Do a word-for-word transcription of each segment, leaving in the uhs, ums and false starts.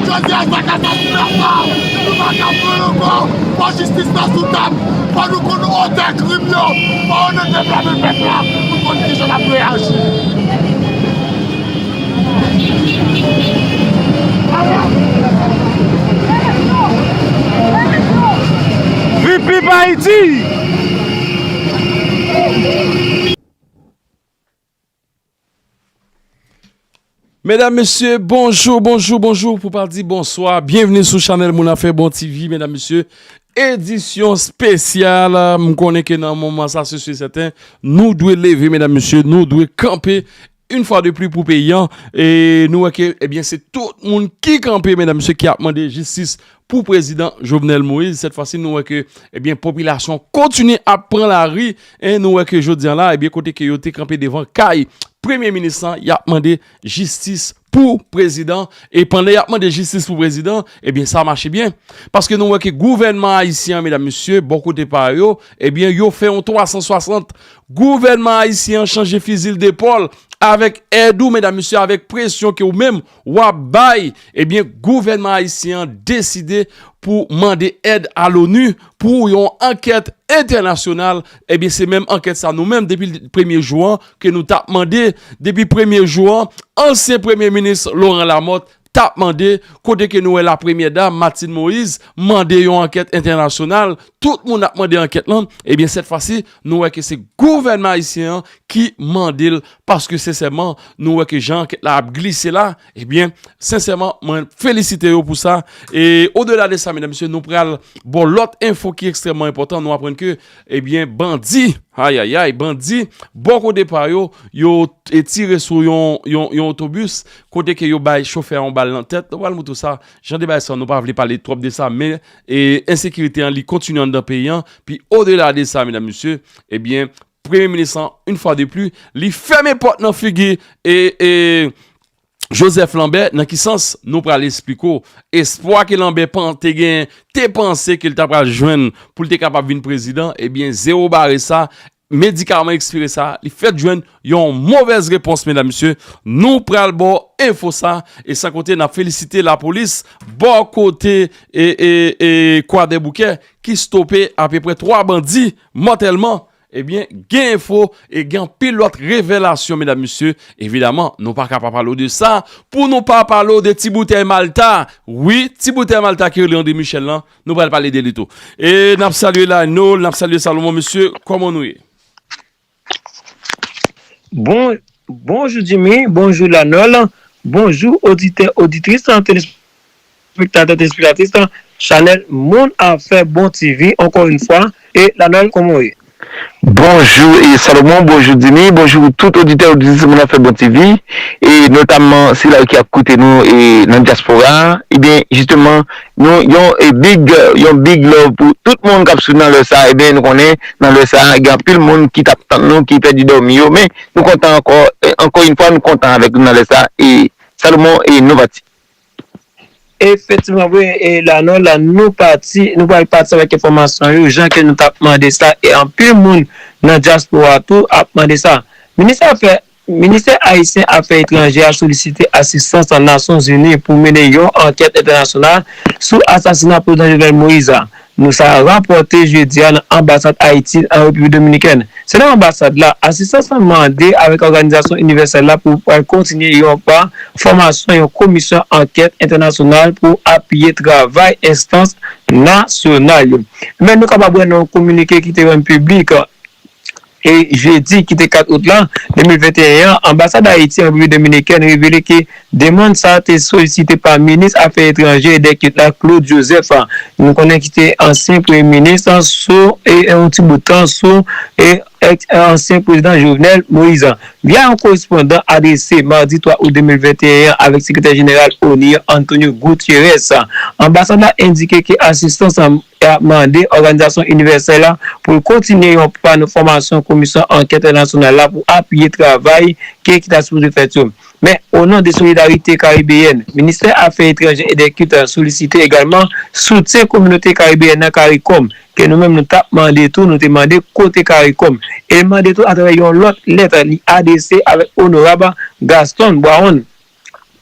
Jodi a sa ka sa ti nèf la, nou pa ka pran l ankò. Fò jistis la sou tab. Fò nou konn otè krim yo. Fò Onèt deplase pèp la pou konn kijan l ap reyaji. Vip Vip Ayiti. Medam, mesye, bonjou, bonjou, bonjou, pou pa di bonswa. Byenvni sou chanèl Moun Afè Bon TV, medam, mesye. Edisyon espesyal. M konnen ke nan moman sa, se si e sèten, nou dwe leve, medam, mesye, nou dwe kanpe yon fwa de pli pou peyi a. E nou wè ke, ebyen, se tout moun ki kanpe, medam, mesye, ki ap mande jistis pou prezidan Jovenel Moïse. Sèt fwa si, nou wè ke, ebyen, popilasyon kontinye ap pran lari. E nou wè ke jodi a la, ebyen, kote ke yo te kanpe devan kay premye minis lan, y ap mande jistis pou prezidan. E pandan y ap mande jistis pou prezidan, ebyen, sa mache byen. Paske nou wè ke gouvènman ayisyen an, medam, mesye, bò kote pa yo, ebyen, yo fè yon twa san swasant. Gouvènman ayisyen an chanje fizi l de pòl avèk èd ou, medam, mesye, avèk presyon ke ou menm w ap bay. Ebyen, gouvènman ayisyen an deside pou mande èd a l'ONU pou yon ankèt entènasyonal. Ebyen, se menm ankèt sa nou menm, depi premye jou an, ke nou t ap mande. Depi premye jou an, ansyen premye minis Laurent Lamothe t ap mande, kote ke nou wè la premyè dam, Martine Moïse, mande yon ankèt entènasyonal. Tout moun ap mande ankèt lan. Ebyen, sèt fwa si, nou wè ke se gouvènman ayisyen an ki mande l, paske sensèman, nou wè ke jan ankèt la ap glise la, ebyen, sensèman, mwen felisite yo pou sa. E odela de sa, medam, mesye, nou pral ba w lòt enfo ki ekstrèmman enpòtan. Nou aprann ke, ebyen, bandi, ayayay, bandi, bò kote pa yo, yo e tire sou yon, yon, yon otobis, kote ke yo bay chofè a yon bal nan tèt. Nou pral montre w sa, jan de bagay sa, nou pa vle pale twòp de sa, men e ensekirite an, li kontinye anndan peyi an. Pi odela de sa, medam, mesye, ebyen, premye minis lan, yon fwa de pli, li fèmen pòt nan figi e, e Joseph Lambert. Nan ki sans? Nou pral esplike w. Espwa ke Lambert pan-, te gen, te panse ke l ta pral jwenn pou l te kapab vin prezidan, ebyen, zewo bare sa, medikaman ekspire sa, li fèk jwenn yon movèz repons, medam, mesye. Nou pral ba w enfo sa, e san konte n ap felisite lapolis bò kote e, e, e Kwadèboukè ki stope apeprè twa bandi mòtèlman. Ebyen, gen enfo e gen anpil lòt revelasyon, medam, mesye. Evidaman, nou pa ka pa pale w de sa pou nou pa pale w de ti boutèy Malta. Wi, ti boutèy Malta ki rele André Michel lan, nou pral pale de li tou. E n ap salye Lanol, n ap salye Salomon, mesye, kòman nou ye? Bon, bonjou Jimmy, bonjou Lanol, bonjou oditè, oditris, telespektatè, telespektatris, chanèl Moun Afè Bon TV, ankò yon fwa. E Lanol, kòman w ye? Bonjou e Salomon, bonjou Dini, bonjou tout oditè, oditris Moun Afè Bon TV, e notamman sila yo ki ap koute nou e nan dyaspora a. Ebyen, jisteman, nou yon e big, yon big love pou tout moun k ap swiv nan lè sa a. Ebyen, nou konnen nan lè sa a, gen anpil moun ki t ap tann nou, ki pèdi dòmi yo, men nou kontan ankò, e ankò yon fwa, nou kontan avèk nou nan lè sa a. E Salomon, e nou pati. Efektivman vre, e la non, la nou pati, nou pral pati avèk enfòmasyon yo, jan ke nou t ap mande sa, e anpil moun nan dyaspora tou ap mande sa. Ministè afè, Ministè ayisyen afè etranjè a solisite asistans Nasyonzini pou mennen yon ankèt entènasyonal sou asasina Prezidan Jovenel Moïse a. Nou sa rapòte jedi a nan anbasad Ayiti an Repiblik Dominikèn. Se nan anbasad la, asistans lan mande avèk òganizasyon inivèsèl la pou pral kontinye yon pa fòmasyon yon komisyon ankèt entènasyonal pou apiye travay enstans nasyonal yo. Men nou kapab wè nan yon kominike ki te rann piblik e jedi ki te kat out la, de mil venteyen an, anbasad Ayiti an Repiblik Dominikèn revele ke demann sa a te solisite pa minis afè etranjè e dèkit la, Claude Joseph. Nou konnen ki te ansyen premye minis sou e yon ti bout tan sou e èks ansyen prezidan Jovenel Moïse. Via yon korespondan adrese madi twa out de mil venteyen an avèk sekretè jeneral ONI an, Antonio Guterres, anbasad la endike ke asistans ap mande òganizasyon inivèsèl la pou l kontinye yon pa nan fòmasyon komisyon ankèt entènasyonal la pou apiye travay ke ki ta sipoze fèt yo. Men, o non de solidarite karibeyèn, Ministè Afè Etranjè e dè Kilt solisite egalman soutyen kominote karibeyèn nan, karikòm, ke nou menm nou t ap mande tou, nou te mande kote karikòm, e mande tou atravè yon lòt lèt li adrese avèk onorab Gaston Brown.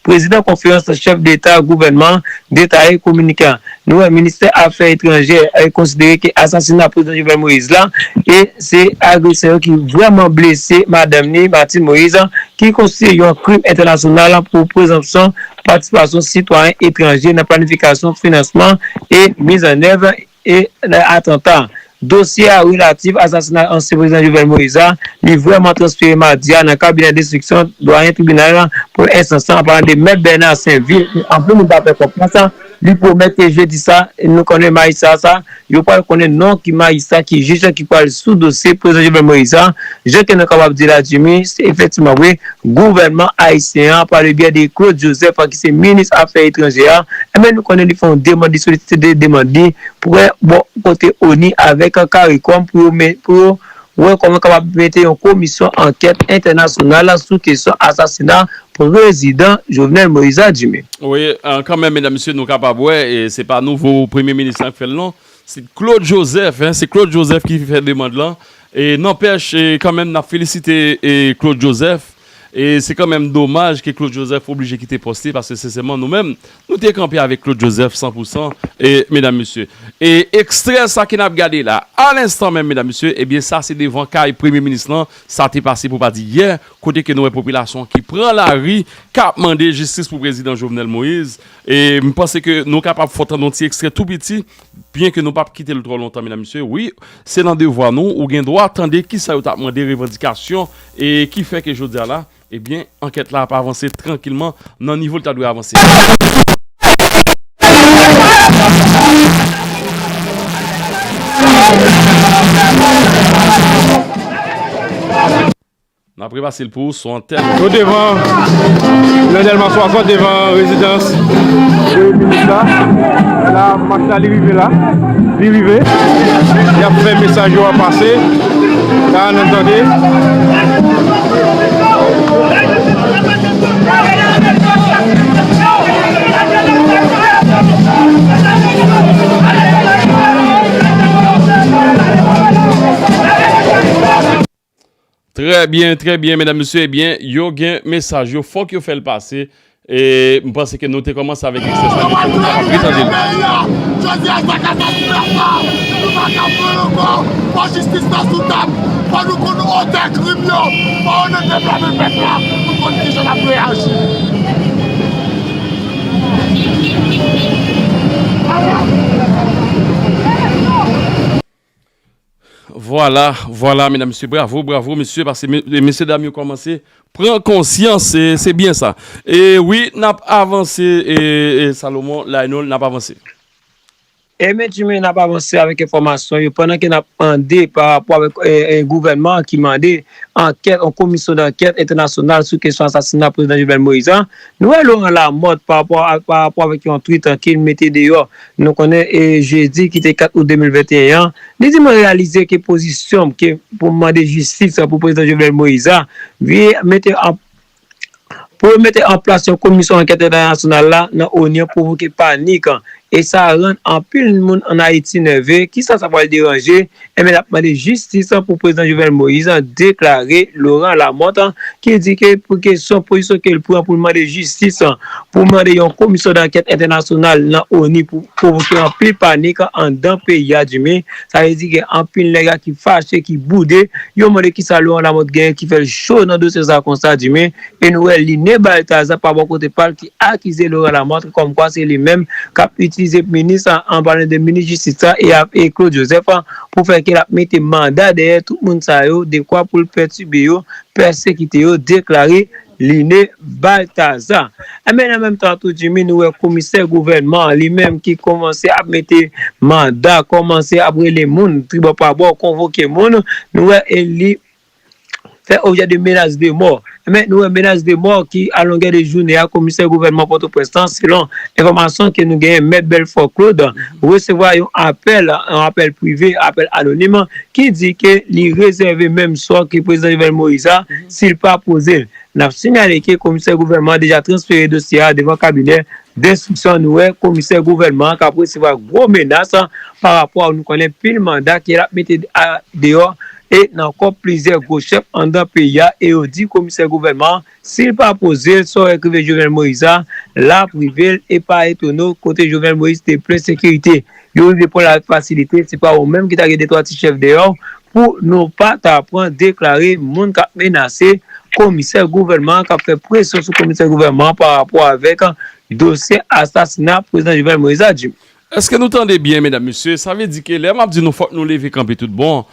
Prezidan Konferans Chèf Deta Gouvènman detaye kominike a. Nou wè Ministè Afè Etranjè konsidere ke asasina Prezidan Jovenel Moïse la e se agresè yo ki vrèman blese madanm ni, Martine Moïse, ki konstitye yon krim entènasyonal pou prezonpsyon patisipasyon sitwayen etranje nan planifikasyon, finansman e mizannèv e atanta. Dosye a relatif asasina ansyen prezidan Jovenel Moïse a, li vrèman transfere madi a nan kabinè enstriksyon dwayen tribinal premye enstans la, an palan de mèt Bernard Sainvil, ki anpil moun pa fè konfyans, li pwomèt ke jedi sa, nou konnen majistra sa, yo pral konnen non ki majistra, ki jij ki pral sou dosye prezidan Jovenel Moïse a. Jan ke nou kapab di la, Jimmy, se efektivman vre, gouvènman ayisyen an, pa le byè de Claude Joseph, ki se minis afè etranjè a, enben nou konnen li fè yon demann, li solisite de demann li prè bò kote ONI avèk CARICOM pou yo, pou yo wè kòman kapab mete yon komisyon ankèt entènasyonal sou kesyon asasina prezidan Jovenel Moïse a, Jimmy. Wi, kanmenm, medam, mesye, nou kapab wè, e se pa nouvo premye minis lan k fè l non. Se Claude Joseph, en, se Claude Joseph ki fè demann lan. E nanpèch, e kanmenm, n ap felisite e Claude Joseph. E se kanmenm domaj ke Claude Joseph oblije kite pòs li, paske sensèman, nou menm, nou te kanpe avèk Claude Joseph san pou san, e medam, mesye. E ekstrè sa ke n ap gade la, alenstan menm, medam, mesye, ebyen, sa se devan kay premye minis lan, sa te pase pou pa di yè, kote ke nou wè popilasyon ki pran lari, k ap mande jistis pou prezidan Jovenel Moïse. E m panse ke nou kapab fè w tande yon ti ekstrè tou piti, byen ke nou p ap kite l twò lontan, medam, mesye. Wi, se nan devwa nou, ou gen dwa tande kisa yo t ap mande, revandikasyon, e ki fè ke jodi a la, ebyen, ankèt la ap avanse trankilman nan nivo l ta dwe avanse. N ap repase l pou ou sou antèn. Nou devan, nan Dèlma swasant, devan rezidans premye minis la. La, machin la, li rive la. Li rive. Y ap fè mesaj yo ap pase. La, n ap tande. Trè byen, trè byen, medam, mesye, ebyen, yo gen mesaj yo, fòk yo fè l pase. E m panse ke nou te kòmanse avèk ekstrè sa, men fòk nou kapab retande l. Jodi a, sa ka fè nou la, nou pa ka pran ankò. Fò jistis la sou tab. Fò nou konn otè krim yo. Fò yo nan deplase pèp la pou konn kijan n ap reyaji. Vwala, vwala, medam, mesye, bravo, bravo, mesye, paske me-, mesye dam yo kòmanse pran konsyans, se, se byen sa. E wi, n ap avanse, e, e Salomon, Laynol, n ap avanse. E men, Jimmy, n ap avanse avèk enfòmasyon yo, pandan ke n ap mande pa rapò avèk, e, e, gouvènman an ki mande ankèt, yon komisyon dankèt entènasyonal sou kesyon asasina prezidan Jovenel Moïse an. Nou wè Laurent Lamothe pa rapò a, pa rapò avèk yon tweet, an, ke l mete deyò. Nou konnen, e, jedi ki te kat out de mil venteyen an, li di, mwen reyalize ke pozisyon m ke pou m mande jistis pou prezidan Jovenel Moïse a, vye mete an, pou yo mete an plas yon komisyon ankèt entènasyonal la nan ONI an pwovoke panik, e sa rann anpil moun ann Ayiti nève. Kisa sa pral deranje? Enben, n ap mande jistis pou prezidan Jovenel Moïse an, deklare Laurent Lamothe, ki di ke pou kesyon pozisyon ke l pran pou l mande jistis, pou mande yon komisyon dankèt entènasyonal nan ONI pou pwovoke anpil panik anndan peyi a, Jimmy. Sa vle di gen anpil nèg la ki fache, ki boude. Yo mande kisa Laurent Lamothe genyen ki fè l cho nan dosye sa konsa, Jimmy. E nou wè Line Balthazar pa bò kote pa l ki akize Laurent Lamothe kòmkwa se li menm k ap itilize minis an, an palan de minis jistis la e a, e Claude Joseph, pou fè ke l ap mete manda dèyè tout moun sa yo, dekwa pou l pètibe yo, pèsekite yo, deklare Line Balthazar. Enben, nan menm tan tou, Jimmy, nou wè komisè gouvènman an li menm ki kòmanse ap mete manda, kòmanse ap rele moun tribò pa bò, konvoke moun. Nou wè, e li fè objè de menas de mò. Enben, nou wè menas de mò ki, a longè de jounen an, komisè gouvènman Pòtoprens lan, selon enfòmasyon ke nou genyen, Mèt Belfort Claude resevwa yon apèl, yon apèl prive, apèl anonim, ki di ke li rezève menm sò ke prezidan Jovenel Moïse a, si l pa poze l. N ap siyale ke komisè gouvènman an deja transfere dosye a devan kabinè denstriksyon. Nou wè komisè gouvènman an k ap resevwa gwo menas pa rapò a, nou konnen, pil manda ke l ap mete a, deyò e nan kò plizyè gwo chèf anndan peyi a, e yo di komisè gouvènman an, si l pa poze l, sa w wè k rive Jovenel Moïse a, l ap rive l, e pa etone w, kote Jovenel Moïse te plen sekirite. Yo rive pran l avèk fasilite, se pa ou menm ki ta gen de twa ti chèf deyò w, pou nou pa ta pran deklare moun k ap menase komisè gouvènman an, k ap fè presyon sou komisè gouvènman an pa rapò avèk dosye asasina prezidan Jovenel Moïse la, Jimmy. Èske nou tande byen, medam, mesye? Sa vle di ke lè m ap di nou fòk nou leve kanpe tout bon,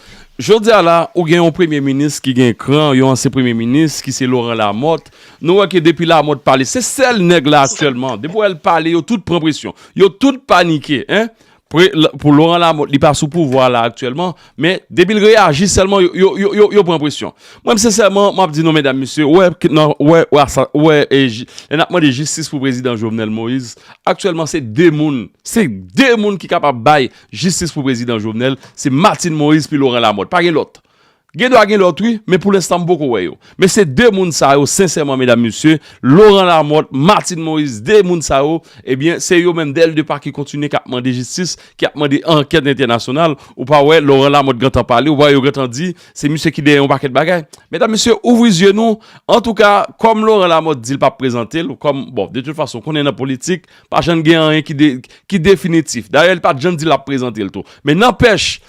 jodi a la, ou gen yon premye minis ki gen kran, yon ansyen premye minis ki se Laurent Lamothe. Nou wè ke depi Lamothe pale, se sèl nèg la aktyèlman. Depi w wè l pale, yo tout pran presyon. Yo tout panike, en. Pre, l, pou Laurent Lamothe, li pa sou pouvwa la aktyèlman, men depi l reyaji sèlman, yo, yo, yo, yo, yo pran presyon. Mwen, sensèman, m ap di nou, medam, mesye, wè, nan, wè, wè, sa, wè, e, ji- lè n ap mande jistis pou prezidan Jovenel Moïse, aktyèlman, se de moun, se de moun ki kapab bay jistis pou prezidan Jovenel, se Martine Moïse pi Laurent Lamothe. Pa gen lòt. Gen dwa gen lòt, wi, men pou lenstan, m poko wè yo. Men se de moun sa yo, sensèman, medam, mesye, Laurent Lamothe, Martine Moïse, de moun sa yo, ebyen, se yo menm, dèl de pa ki kontinye k ap mande jistis, ki ap mande ankèt entènasyonal. Ou pa wè, Laurent Lamothe gentan pale, ou pa wè, yo gentan di, se misye ki dèyè yon pakèt bagay. Medam, mesye, ouvri zye nou. Antouka, kòm Laurent Lamothe di l p ap prezante l, kòm, bon, de tout fason, konnen nan politik, pa janm gen anyen ki, de, ki definitif. Dayè, li pa t janm di l ap prezante l tou. Men nanpèch,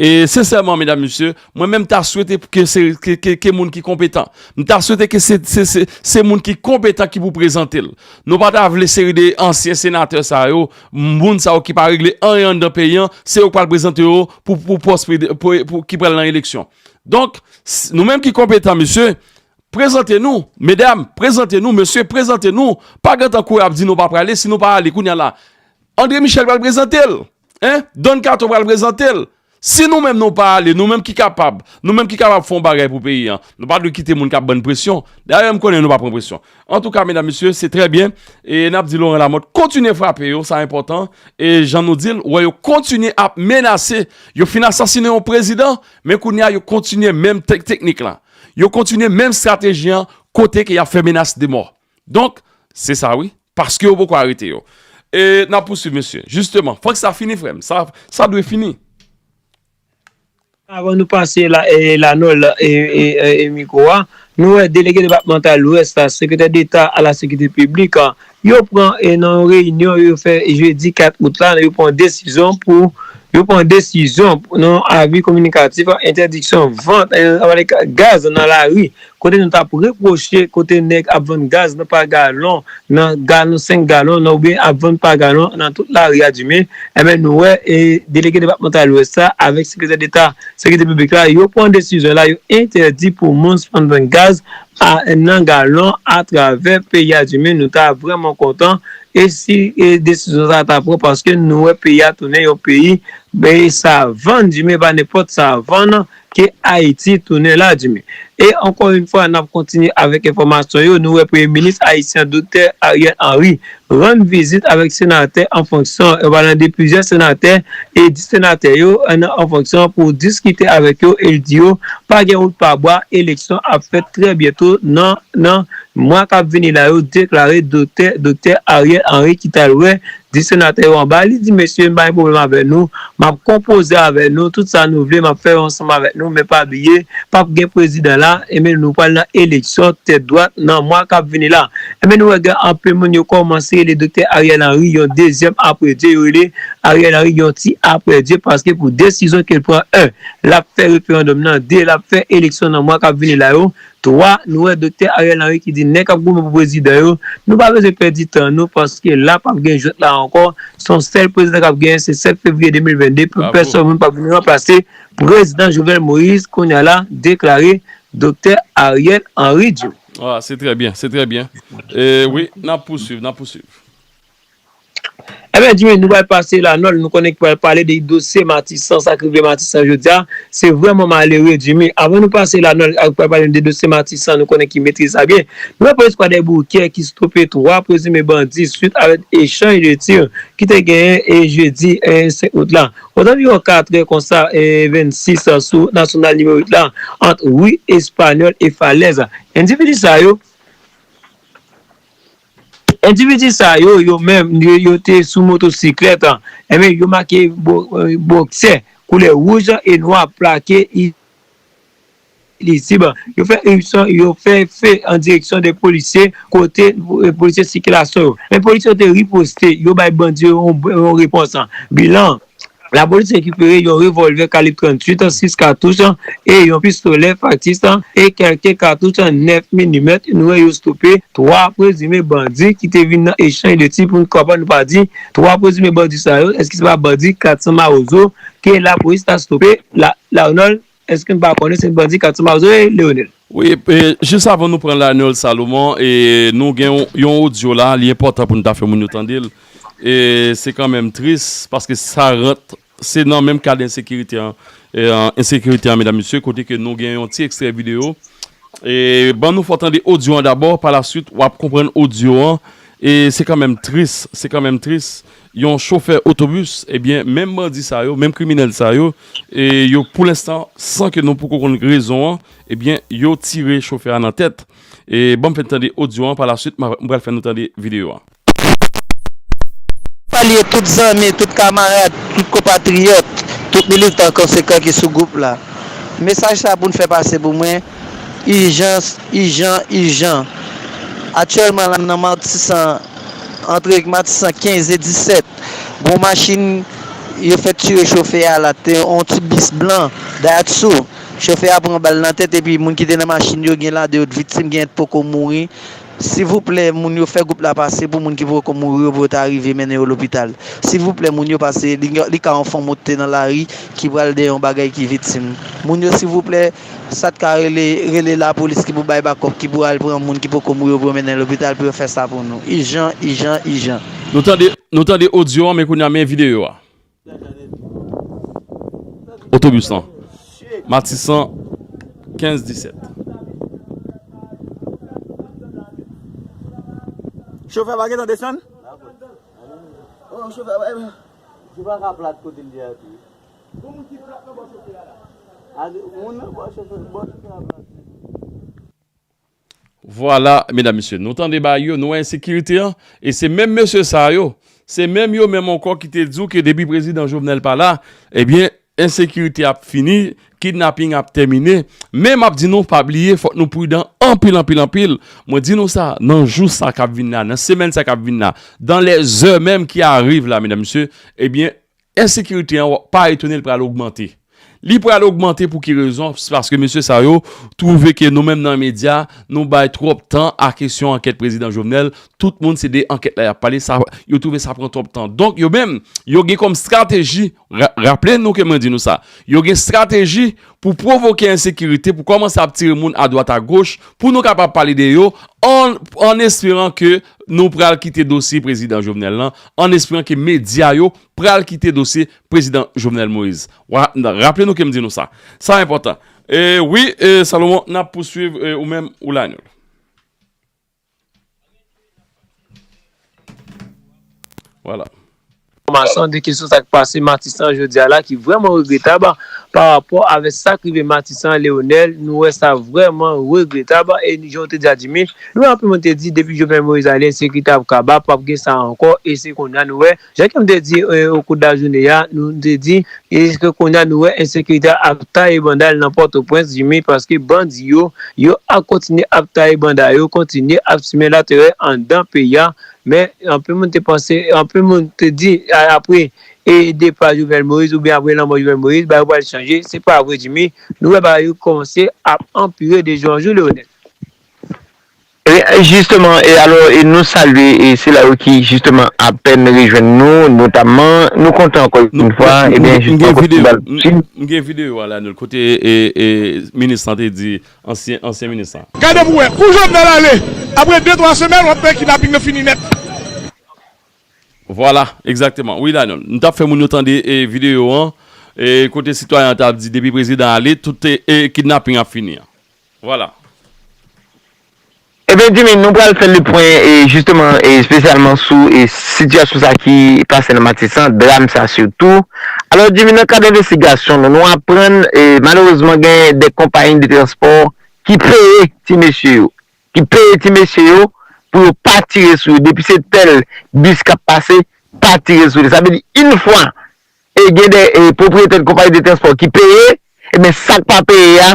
e, sensèman, medam, mesye, mwen menm ta swete ke se ke, ke, ke moun ki konpetan. M ta swete ke se, se, se, se moun ki konpetan ki pou prezante l. Nou pa ta vle seri de ansyen senatè sa yo, moun sa yo ki pa regle anyen anndan peyi an, se yo k pral prezante yo pou, pou pòs predi- pou, pou, ki pral nan eleksyon. Donk, s- nou menm ki konpetan, mesye, prezante nou, medam, prezante nou, mesye, prezante nou. Pa gentan kouri ap di nou pa prale, si nou pa ale kounye a la, André Michel pral prezante l. En? Don Kato pral prezante l. Si nou menm nou pa ale, nou menm ki kapab, nou menm ki kapab fè yon bagay pou peyi an, nou pa dwe kite moun k ap ban n presyon. Dayè, m konnen nou pa pran presyon. Antouka, medam, mesye, se trè byen. E n ap di Laurent Lamothe, kontinye frape yo, sa enpòtan. E jan nou di l, wè yo kontinye ap menase. Yo fin asasinen yon prezidan, men kounye a, yo kontinye menm tek- teknik la. Yo kontinye menm estrateji an, kote ke y ap fè menas de mò. Donk, se sa wi. Paske yo poko arete yo. E n ap pouswiv, mesye. Jisteman, fòk sa fini, frè m. Sa, sa dwe fini. Avan nou pase la, e, Lanol, e, e, e, e mikwo a, nou wè delege depatmantal Lwès la, sekretè deta a la sekirite piblik, a, yo pran, e, nan yon reyinyon yo fè jedi kat out la, yo pran desizyon pou, yo pran desizyon pou, nan avi kominikatif, entèdiksyon vant, e, gaz nan lari, kote nou t ap repwoche, kote nèg ap vann gaz nan pa galon, nan galon senk galon, nan oubyen ap vann pa galon nan tout lari a, Jimmy. Enben, nou wè, e, delege depatmantal Lwès la avèk sekretè deta sekirite piblik la, yo pran desizyon la, yo entèdi pou moun spann vann gaz a, nan galon atravè peyi a, Jimmy. Nou ta vrèman kontan e si, e, desizyon sa ta pran, paske nou wè peyi a tounen yon peyi, ben, savann, Jimmy, pa nenpòt savann ke Ayiti tounen la, Jimmy. E ankò yon fwa, n ap kontinye avèk enfòmasyon yo. Nou wè Premye Minis ayisyen Doktè Ariel Henry rann vizit avèk senatè an fonksyon, e, pa nan de plizyè senatè, e dis senatè yo an, an fonksyon pou diskite avèk yo, e l di yo pa gen wout pa bwa, eleksyon ap fèt trè byento nan, nan mwa k ap vini la, yo deklare Doktè, Doktè Ariel Henry ki t al wè dis senatè yo anba. Li di, mesye, m pa gen pwoblèm avè nou, m ap konpoze avè nou, tout sa nou vle, m ap fè yo ansanm avèk nou, men pa bliye, p ap gen prezidan la, e men nou pral nan eleksyon tèt dwat nan mwa k ap vini la. E men nou wè gen anpil moun yo kòmanse rele Doktè Ariel Henry yon dezyèm apredye, yo rele Ariel Henry yon ti apredye, paske pou desizyon ke l pran, en, l ap fè referandòm nan, de, l ap fè eleksyon nan mwa k ap vini la yo, twa, nou wè Doktè Ariel Henry ki di nèg k ap goumen pou prezidan yo, nou pa bezwen pèdi tan nou, paske la p ap gen jwèt la ankò, se yon sèl prezidan k ap genyen, se sèt fevriye de mil vennde, pou pèsòn moun p ap vin ranplase prezidan Jovenel Moïse, kounye a la, deklare Doktè Ariel Henry Jimmy. Ah, se trè byen, se trè byen. E, wi, n ap pouswiv, n ap pouswiv. Ebyen, Jimmy, nou pral pase la, non, nou konnen ki pral pale de dosye Matisan, sa k rive Matisan jodi a. Se vrèman malere, Jimmy. Avan nou pase la, non, ak pral pale de dosye Matisan, nou konnen ki metrize sa byen. Nou wè polis Kwadèboukè ki stope twa prezime bandi swit avèk echanj de tir ki te genyen e jedi, e, senk out la. Ozanviwon katrè konsa, e vennsis sou nasyonal nimewo uit la, ant ri Espanyòl e Falèz. Endividi sa yo, endividi sa yo, yo menm, yo, yo te sou motosiklèt, enben, yo make bo-, e, bòksè koulè wouj e nwa plake i-, Lisib, yo fè iripsyon, yo fè fe an direksyon de polisye kote, eh, polisye sikilasyon yo. Men polisye yo te riposte, yo bay bandi yo yon, yon repons. Bilan, lapolis rekipere yon revòlvè kalib tranntuit, sis katouch e yon pistolè faktis e kèlke katouch nèf milimèt. Nou wè yo stope twa prezime bandi ki te vin nan echanj de tir, pou n kapab nou pa di twa prezime bandi sa yo, èske se pa bandi kat san Mawozo ke lapolis ta stope la, Larnòl? Èske n pa konnen se bandi kat san Mawozo e Leonel? Wi, e, jis avan nou pran Larnòl Salomon, e, nou gen yon, yon odyo la, li enpòtan pou nou ta fè moun yo tande l. E se kanmenm tris, paske sa rant, se nan menm kad ensekirite an, e, an, ensekirite an, medam, mesye, kote ke nou gen yon ti ekstrè videyo. E ban nou fè w tande odyo an dabò, pa la swit, w ap konprann odyo an. E se kanmenm tris, se kanmenm tris. Yon chofè otobis, ebyen, menm bandi sa yo, menm kriminèl sa yo, e yo, pou lenstan, san ke nou poko konn rezon an, ebyen, yo tire chofè a nan tèt. E ban m fè n tande odyo an, pa la swit, m a, m pral fè nou tande videyo a. Salye tout zanmi, tout kamarad, tout konpatriyòt, tout militan konsekan ki sou gwoup la. Mesaj sa pou n fè pase pou mwen, ijans, ijan, ijan. Aktyèlman la, m nan Matisan, antre Matisan kenz e disèt. Gon machin, yo fèk tire chofè a la, te yon ti bis blan, Daihatsu. Chofè a pran bal nan tèt, epi moun ki te nan machin yo, gen ladan yo t viktim, gen yèn t poko mouri. Silvouplè, moun yo, fè gwoup la pase pou moun ki poko mouri yo, pou yo ta rive mennen yo lopital. Silvouplè, moun yo, pase, li, li ka yon fanm ou te nan lari ki pral dèyè yon bagay ki viktim. Moun yo, silvouplè, sa t ka rele, rele lapolis ki pou bay bakòp, ki pou al pran moun ki poko mouri yo, pou yo mennen lopital, pou yo fè sa pou nou. Ijan, ijan, ijan. Nou tande, nou tande odyo an, men kounye a, men videyo a. Otobis lan. Matisan, kenz disèt. Chofè pa gentan desann? Oh, chofè pa. Chofè ka plat kote l ye a tou. Gon moun ki plat nan bò chofè a la. A, moun nan bò chofè, bò chofè a plat. Vwala, medam, mesye, nou tande bagay yo, nou wè ensekirite an, e se menm mesye sa yo, se menm yo menm ankò ki te di w ke depi prezidan Jovenel pa la, ebyen, ensekirite ap fini, kidnaping ap tèmine. Men m ap di nou, pa bliye, fòk nou pridan anpil, anpil, anpil. Mwen di nou sa, nan jou sa k ap vin la, nan semèn sa k ap vin la, dans les heures même qui arrivent la, medam, mesye, ebyen, ensekirite an, pa etone, l pral ogmante. Li pral ogmante pou ki rezon? Se paske mesye sa yo twouve ke nou menm nan medya, nou bay twòp tan a kesyon ankèt prezidan Jovenel. Tout moun se de ankèt la y ap pale, sa, yo twouve sa pran twòp tan. Donk, yo menm, yo gen kòm estrateji, ra-, raple nou ke mwen di nou sa, yo gen estrateji pou pwovoke ensekirite, pou kòmanse ap tire moun adwat agoch, pou nou kapab pale de yo, an, an esperan ke nou pral kite dosye prezidan Jovenel lan, an esperan ke medya yo pral kite dosye prezidan Jovenel Moïse. Wa-, raple nou ke m di nou sa. Sa enpòtan. E wi, e Salomon, n ap pouswiv, e ou menm, ou Lanyòl. Vwala. Enfòmasyon de kesyon sa k pase Matisan jodi a la ki vrèman regretab pa rapò avèk sa k rive Matisan Leonel. Nou wè sa vrèman regretab e jan w te di a Jimmy, nou wè anpil moun te di depi Jovenel Moïse ale, ensekirite ap kaba, p ap gen sa ankò e se kounye a nou wè Jan ke m te di, e, o kou de lajounen an, nou te di, e ke kounye a nou wè ensekirite a ap taye banda l nan Pòtoprens, Jimmy, paske bandi yo, yo ap kontinye ap taye banda yo, kontinye ap simen laterè anndan peyi a. Men, anpil moun te panse, anpil moun te di, a, apre, e, depa Jovenel Moïse oubyen apre lanmò Jovenel Moïse, bagay yo pral chanje. Se pa vre, Jimmy. Nou wè bagay yo kòmanse ap anpire de jou an jou, Leonel. E, jisteman, e alò, e nou salye, e sila yo ki, jisteman, apèn rejwenn nou, notamman, nou kontan ankò yon fwa, ebyen, jisteman, kontinye ba l pousib. M gen videyo a la, nou, kote, e, e, minis lan te di, ansyen, ansyen minis lan. Gade pou wè, pou Jovenel ale, apre de, twa semèn, w ap wè kidnaping nan fini nèt. Vwala, egzakteman. Wi, Lanyòl. Nou t ap fè moun yo tande, e, videyo an, e, kote sitwayen an t ap di, depi prezidan ale, tout, e, e, kidnaping ap fini an. Vwala. Ebyen, Jimmy, nou pral fè le pwen, e, jisteman, e, espesyalman sou, e, sitiyasyon sa ki pase nan Matisan, dram sa sitou. Alò, Jimmy, nan kad envestigasyon nou, nou aprann, e, malerezman, gen de konpayi de transpò ki peye ti mesye yo, ki peye ti mesye yo pou yo pa tire sou yo. Depi se tèl bis k ap pase, pa tire sou li. Sa vle di, yon fwa e gen de, e, pwopriyetè de konpayi de transpò ki peye, ebyen, sa k pa peye a,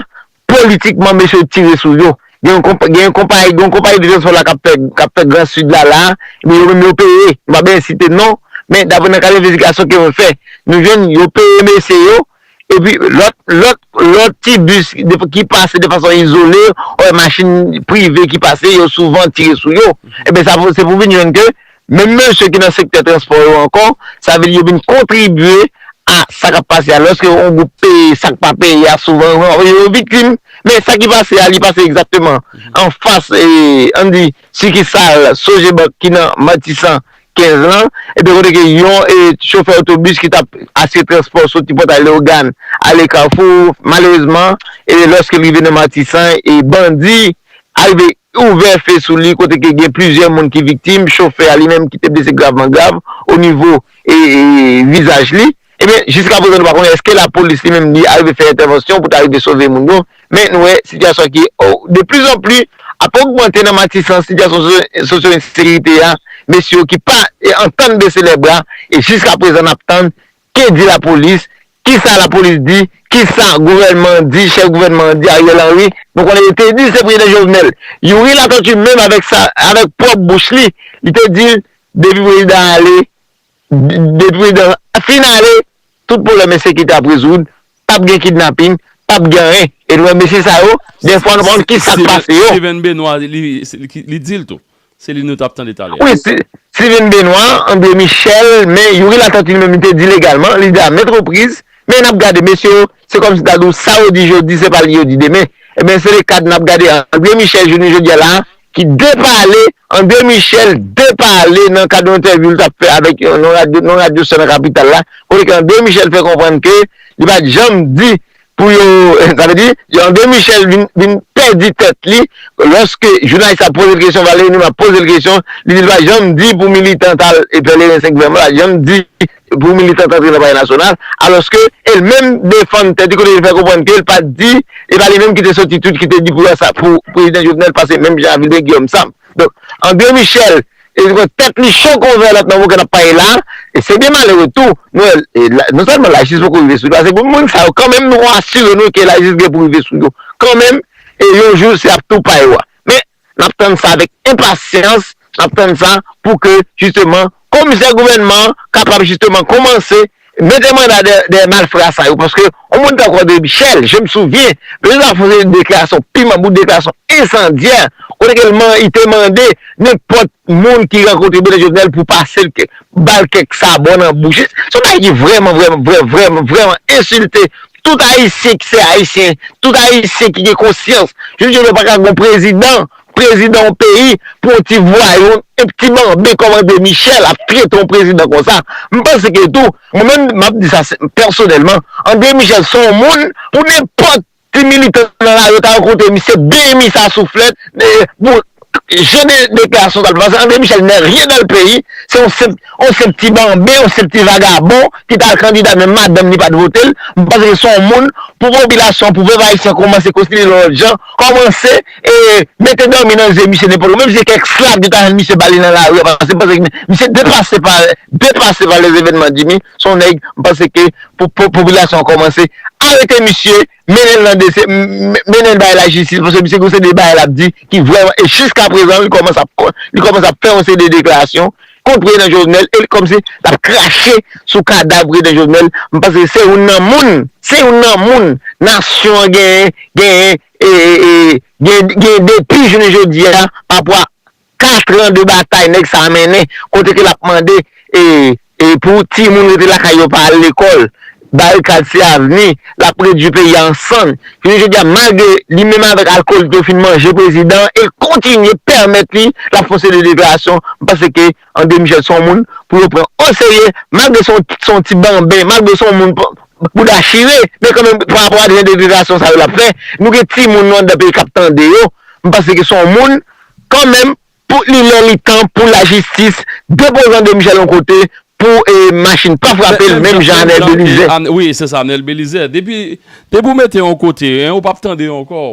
politikman mesye tire sou yo. Gen yon konpa- gen yon konpayi gen yon konpayi de transpò la k ap fè k ap fè Gran Sid la la, men yo menm yo peye. M pa bezwen site non, men daprè nan kad envestigasyon ke mwen fè, nou jwenn yo peye mesye yo. Epi lòt lòt lòt ti bis de- ki pase de fason izole, ou wè machin prive ki pase, yo souvan tire sou yo. Ebyen sa pou- se pou vin jwenn ke menm mesye ki nan sektè transpò yo ankò, sa vle di yo vin kontribye a sa k ap pase a. Lòske yon gwoup peye sa k pa peye a, souvan yo viktim. Men sa ki pase a, li pase egzakteman anfas, e, ann di, sikisal Sogebank ki nan Matisan kenz lan, epi kote ke yon, e, chofè otobis ki t ap asire transpò soti Pòtay Leyogàn ale Kafou, malerezman, e, lòske l rive nan Matisan, e, bandi arive ouvè fe sou li, kote ke gen plizyè moun ki viktim, chofè a li menm ki te blese gravman grav o nivo, e, e, vizaj li. Ebyen, jiska prezan nou pa konnen èske lapolis li menm li arive fè entèvansyon pou ta rive sove moun yo. Men nou wè sitiyasyon ki o- de pli zan pli ap ogmante nan Matisan, sitiyasyon sosyo- sosyo-ensekirite a, mesye yo ki pa, e, antann bese lèbra, e jiska prezan n ap tann ke di lapolis, kisa lapolis di, kisa gouvènman an di, chèf gouvènman an di, Ariel Henry, nou konnen yo te di se prezidan Jovenel. Youri Latortue menm avèk sa, avèk pwòp bouch li, li te di depi prezidan ale, depi prezidan fin ale, tout pwoblèm ensekirite ap rezoud, p ap gen kidnaping, p ap gen anyen. E nou wè mesye sa yo, dèfwa nou pa konn kisa k pase yo. Steven Benoît, li, li, li di l tou. Se li nou t ap tande talè. Wi, Steven Benoît, André Michel, men Youri Latortue li menm li te di l egalman, li di a maintes reprises, men n ap gade mesye yo, se kòmsi ta di w sa yo di jodi, se pa li yo di demen. Ebyen, se le kad n ap gade André Michel jounen jodi a la, ki depale, André Michel depale nan kad yon entèvyou l t ap fè avèk yon, yon radyo, yon radyo sè nan kapital la, kote ke André Michel fè konprann ke li pa t janm di pou yo, sa vle di, André Michel vin, vin pèdi tèt li, lòske jounalis la poze l kesyon, Valery Numa poze l kesyon, li di l pa janm di pou militan t al e pèleren senk fèm, li pa janm di pou militan t antre nan Palè Nasyonal, alòske e l menm defann tèt li kote li fè konprann ke l pa t di, e pa li menm ki te soti tout ki te di pou sa, pou prezidan Jovenel pase menm jan avil de Guillaume Sam. Donk, André Michel, e tèt li cho konvè lòt nan moman n ap pale la, e se byen malere tou, nou wè, e la- non sèlman lajistis poko rive sou li, paske pou moun sa yo, kanmenm nou asire nou ke lajistis gen pou rive sou yo. Kanmenm, e yon jou se ap tou pay wa. Men, n ap tann sa avèk enpasyans, n ap tann sa pou ke, jisteman, komisè gouvènman an kapab jisteman kòmanse mete manda dèyè, dèyè malfra sa yo, paske yon moun tankou André Michel, je me souviens, prezidan fè yon deklarasyon piman bout, deklarasyon ensandyè, kote ke l man- li te mande nenpòt moun ki rankontre prezidan Jovenel pou pase l ke- ba l kèk sabon nan bouch. Se yon bagay ki vrèman, vrèman, vrèman, vrèman, vrèman ensilte tout Ayisyen ki se Ayisyen, tout Ayisyen ki gen konsyans. Jodi a, nou pa ka gen yon prezidan, prezidan yon peyi, pou yon ti vwayou, yon ti banben kòm André Michel ap trete yon prezidan konsa. M panse ke tou, mwen menm, m ap di sa se- pèsonèlman, André Michel se yon moun, pou nenpòt ti militan nan lari yo ta rankontre misye, benyen misye a souflèt, e, bon, jan de deklarasyon sa l fè. Paske André Michel n'est rien dans le pays, se yon senp, yon senp ti banben, yon senp ti vagabon ki t al kandida, menm madanm li pa t vote l. M panse ke se yon moun, pou popilasyon, pou pèp ayisyen kòmanse konsidere l yon lòt jan, kòmanse, e, mete dòmi nan zye misye nenpòt kou. Menm si se kèk slap yo ta jwenn misye ba li nan lari a, paske m panse ke misye depase pa, depase pa lèzevènman, Jimmy, se yon nèg, m panse ke pou, pou popilasyon an kòmanse arete misye, mennen l nan dese, m- m- mennen l bay lajistis, paske misye gon seri de bagay l ap di ki vrèman, e jiska prezan, li kòmanse ap, li kòmanse ap fè yon seri de deklarasyon kont prezidan Jovenel, e li kòmsi l ap krache sou kadav prezidan Jovenel. M panse se youn nan moun, se youn nan moun nasyon an genyen, genyen, e, e, e, gen, gen depi jounen jodi a, pa rapò a kat an de batay nèg sa a mennen, kote ke l ap mande, e, e pou timoun rete lakay yo pa al lekòl, barikad se avni, l ap redui peyi a an sann. Jounen jodi a, malgre li menm avèk alkòlik yo fin manje prezidan an, e l kontinye pèmèt li, l ap fè yon seri de deklarasyon. M panse ke André Michel se yon moun pou yo pran oserye, malgre se yon, se yon ti banben, malgre se yon moun bouda chire, men kanmenm, pa rapò a jan de deklarasyon sa yo l ap fè, nou gen timoun nou anndan peyi k ap tande yo, m panse ke se yon moun, kanmenm, pou li lè li tan pou lajistis depoze André Michel yon kote pou, e, machin pa frape l menm jan Anèl Belizaire. Wi, se sa, Anèl Belizaire. Depi, depi w mete yon kote, en, ou p ap tande yo ankò.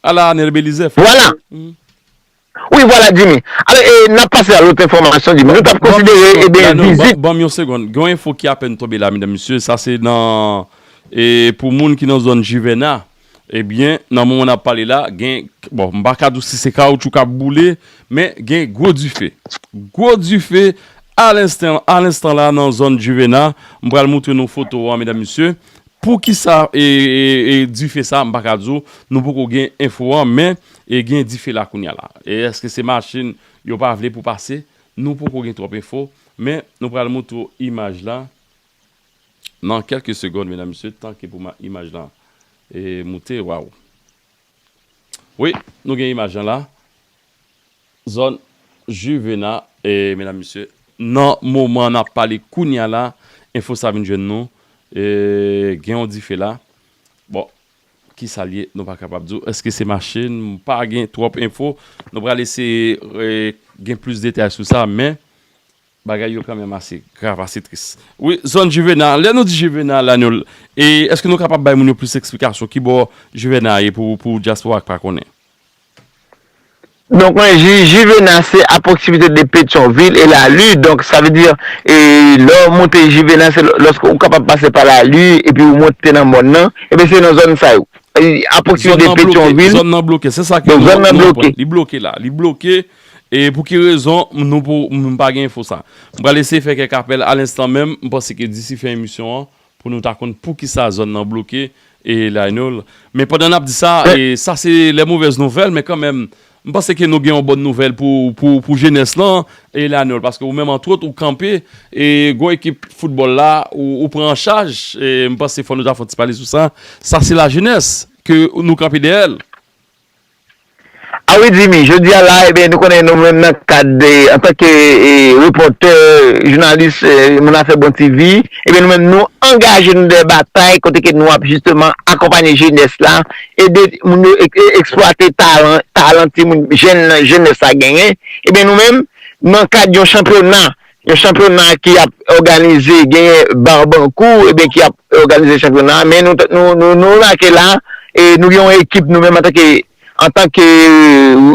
Ala Anèl Belizaire. Vwala. Wi, vwala, Jimmy. Alò, e, n ap pase a lòt enfòmasyon, Jimmy. Nou t ap konsidere, ebyen, vizit. Ban m yon segonn. Gen yon enfo ki apèn tonbe la, medam, mesye. Sa se nan, e, pou moun ki nan zòn Juvena. Ebyen, nan moman n ap pale la, gen, bon, m pa ka di w si se kawotchou k ap boule, men gen gwo dife. Gwo dife, alenstan, alenstan la, nan zòn Juvena. M pral moutre nou foto an, medam, mesye. Poukisa, e, e, e, dife sa, m pa ka di w, nou poko gen enfo an, men, e, gen dife la kounye a la. E èske se machin yo pa vle pou pase? Nou poko gen twòp enfo, men nou pral moutre w imaj la nan kèlke segonn, medam, mesye, tanke pou ma-, imaj la, e, moute, waw. Wi, nou gen imaj lan la. Zòn Juvena, e, medam, mesye, nan moman n ap pale kounye a la, enfo sa vin jwenn nou, e, gen yon dife la. Bon, kisa l ye, nou pa kapab di w. Èske se machin? M pa gen twòp enfo. Nou pral eseye, e, gen plis detay sou sa, men bagay yo kanmenm ase grav, ase tris. Wi, zòn Juvena, lè nou di Juvena, Lanyol, e èske nou kapab bay moun yo plis eksplikasyon? Kibò Juvena ye pou, pou dyaspora k pa konnen? Donk, mwen, Ji-, Juvena, se a pwoksimite de Petyonvil e Lali. Donk, sa vle di, e, lè w monte Juvena, se lè, lòske ou kapab pase pa Lali, epi ou monte nan mòn nan, ebyen, se nan zòn sa yo. E, a pwoksimite de Petyonvil. Zòn nan bloke, se sa ke nou, nou aprann. Li bloke la, li bloke. E pou ki rezon, nou pou, m pa gen enfo sa. M pral eseye fè kèk apèl alenstan menm. M panse ke disi fen emisyon an, pou nou ta konn poukisa zòn nan bloke, e, Lionel. Men pandan n ap di sa, e, sa se les mauvaises nouvelles, men kanmenm, m panse ke nou gen yon bòn nouvèl pou, pou, pou jenès lan, e, Lionel, paske ou menm, antwòt, ou kanpe, e, gwo ekip foutbòl la, ou, ou pran an chaj, e, m panse fò nou ta fè yon ti pale sou sa. Sa se lajenès ke nou kanpe dèyè l. A wi, Jimmy, jodi a la, ebyen, nou konnen nou menm nan kad de, antanke, e, repòtè, jounalis, e, Moun Afè Bon T V, ebyen, nou menm nou angaje nou dèyè batay kote ke nou ap jisteman akonpaye jenès la, ede moun yo ek- e- eksplwate talan, talan timoun, jèn nan, jenès la genyen. Ebyen, nou menm, nan kad yon chanpyona, yon chanpyona ki ap òganize, genyen Babankou, ebyen, ki ap òganize chanpyona, men nou, nou, nou, nou remake la, e nou gen yon ekip nou menm antanke antanke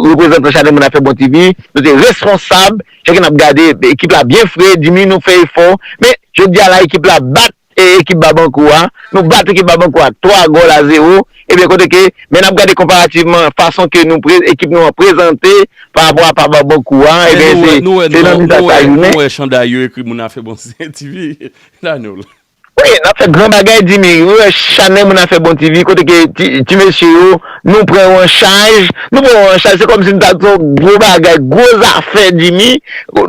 reprezantan Chanèl Moun Afè Bon T V, nou te responsab, chak n ap gade, ekip la byen fre, Jimmy, nou fè efò, men jodi a la, ekip la bat, e, ekip Babankou a, nou bat ekip Babankou a twa gòl a zewo, ebyen, kote ke, men n ap gade konparativman fason ke nou pre- ekip nou an prezante pa rapò a pa Babankou a, ebyen, se, se nan mizaj sa jounen. Nou wè chanday yo ekri Moun Afè Bon T V, Daniel. Wi, n ap fè gran bagay, Jimmy. Wi, Chanèl Moun Afè Bon T V, kote ke ti, ti mesye yo, nou pran yo an chaj. Nou pran yo an chaj, se kòmsi nou ta fè yon gwo bagay, gwo zafè, Jimmy. Ou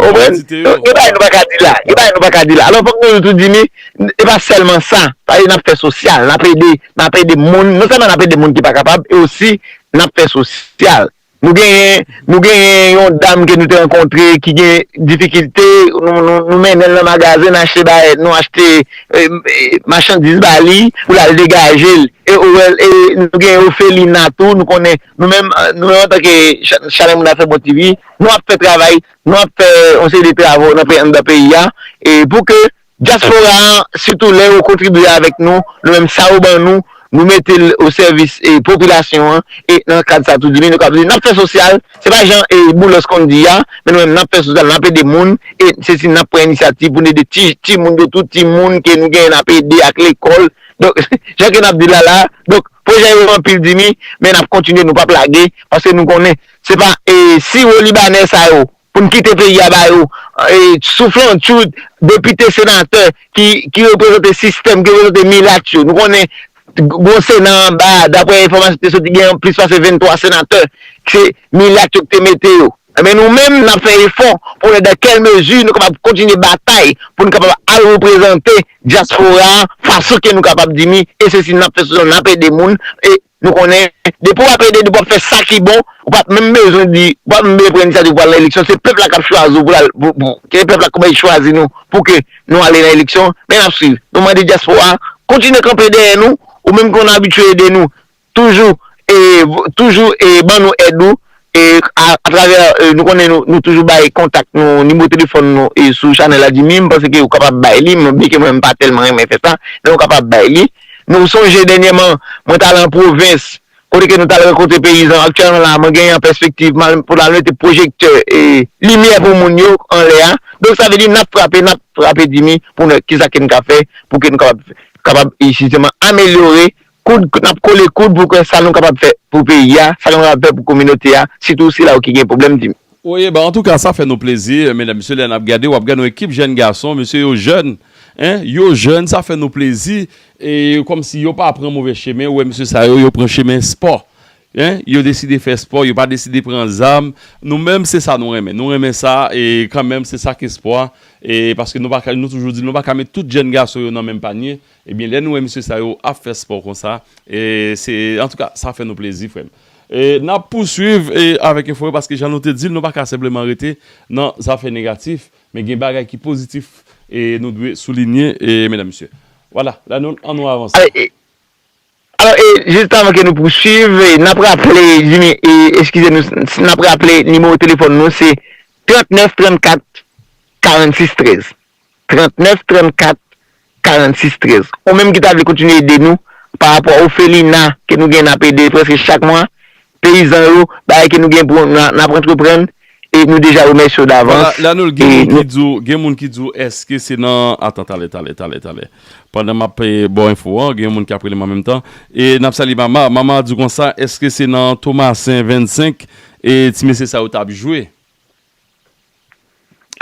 konprann? Gen bagay nou pa ka di la. Gen bagay nou pa ka di la. Alò, fòk nou di tou, Jimmy, e pa sèlman sa. Paske n ap fè sosyal, n ap ede, n ap ede moun. Non sèlman n ap ede moun ki pa kapab, e osi, n ap fè sosyal. Nou genyen, nou genyen yon dam ke nou te rankontre ki gen difikilte, nou, nou, nou mennen l nan magazen, n achte bay, nou achte, e, e, machandiz ba li pou l al degaje l. E, ou wè, e, nou gen Ofelina tou, nou konnen, nou menm, nou menm antanke Cha- Chanèl Moun Afè Bon T V, nou ap fè travay, nou ap fè yon seri de travo nan peyi, anndan peyi a, e pou ke dyaspora an, sitou lè yo kontribye avèk nou, nou menm sa yo ban nou, nou mete l o sèvis, e, popilasyon an, e nan kad sa tou, Jimmy, nou kapab di, n ap fè sosyal, se pa jan, e, Boulos konn di a, men nou menm n ap fè sosyal, n ap ede moun, e se si n ap pran inisyativ pou n ede ti, timoun yo, tout timoun ke nou genyen n ap ede ak lekòl. Donk, jan ke n ap di l la la, donk, pwojè yo anpil, Jimmy, men n ap kontinye, nou p ap lage, paske nou konnen, se pa, e, siwo libanè sa yo, pou n kite peyi a ba yo, e, souflantchou, depite, senatè ki, ki reprezante sistèm, ki reprezante milat yo. Nou konnen gwo Sena anba a, daprè enfòmasyon ki te soti, gen plis pase venntwa senatè, se milat yo ki te mete yo. Ebyen, nou menm, n ap fè efò pou n wè dans quelle mesure nou kapab kontinye batay pou n kapab al reprezante dyaspora a fason ke nou kapab, Jimmy, e se si n ap fè sou n ap ede moun, e Nou konnen, depi w ap ede, depi w ap fè sa ki bon, ou p ap menm bezwen di, ou p ap menm bezwen pran inisyativ pou al nan eleksyon. Se pèp la k ap chwazi w pou l al, pou, pou, ke pèp la k bay chwazi nou pou ke nou ale nan eleksyon. Men n ap swiv. Nou mande dyaspora a kontinye kanpe dèyè nou, ou menm ki konn abitye ede nou, toujou, e, toujou, e, ban nou èd ou, e, a, atravè, e, nou konnen nou, nou toujou bay kontak nou, nimewo telefòn nou, e, sou chanèl la, Jimmy, m panse ke ou kapab bay li, m, byenke mwen, m pa tèlman renmen fè sa, men ou kapab bay li. Nou sonje dènyèman, mwen t al an pwovens, kote ke nou t al rankontre peyizan. Aktyèlman la, mwen genyen an pèspektiv m al, pou n al mete pwojektè e limyè pou moun yo anlè a. Donk, sa vle di, n ap frape, n ap frape, Jimmy, pou n wè kisa ke n ka fè, pou ke nou kapab, kapab, e, jisteman, amelyore koud, n ap kole koud pou kwè sa nou kapab fè pou peyi a, sa nou kapab fè pou kominote a, sitou sila yo ki gen pwoblèm, Jimmy. Wi, ben, antouka, sa fè nou plezi, medam, mesye, lè n ap gade, w ap gade yon ekip jèn gason, mesye yo jèn, en, yo jèn, sa fè nou plezi, e kòmsi yo pa pran move chemen, ou wè mesye sa yo, yo pran chemen spò. En, yo deside fè spò, yo pa deside pran zam. Nou menm, se sa nou renmen. Nou renmen sa, e kanmenm, se sa k espò a. E paske nou pa ka, nou toujou di, nou pa ka met tout jèn gason yo nan menm panye. Ebyen, lè nou wè mesye sa yo ap fè spò konsa, e se, antouka, sa fè nou plezi, frè m. E n ap pouswiv, e avèk enfo yo, paske jan nou te di l, nou pa ka senpleman rete nan zafè negatif, men gen bagay ki pozitif, e nou dwe soulinye, e medam, mesye. Vwala, la nou, an nou avanse. Alò, e, Alò, e, jis avan ke nou pouswiv, e, n ap raple, Jimmy, e, eskize nou, n ap raple nimewo telefòn nou se trannèf trannkat karannsis trèz. Trannèf trannkat karannsis trèz. Ou menm ki ta vle kontinye ede nou pa rapò a ofelina ke nou gen n ap ede prèske chak mwa, peyizan yo, bagay ke nou gen pou n, n ap antreprann, e nou deja remèsye w davans. Vwala, Lanol, gen moun ki di w, gen moun ki di w, èske se nan, atan, talè, talè, talè, talè. Pandan m ap, e, ba w enfo an, gen yon moun k ap rele m an menm tan. E n ap salye Mama. Mama di konsa, èske se nan Tomasen vennsenk, e ti mesye sa yo t ap jwe?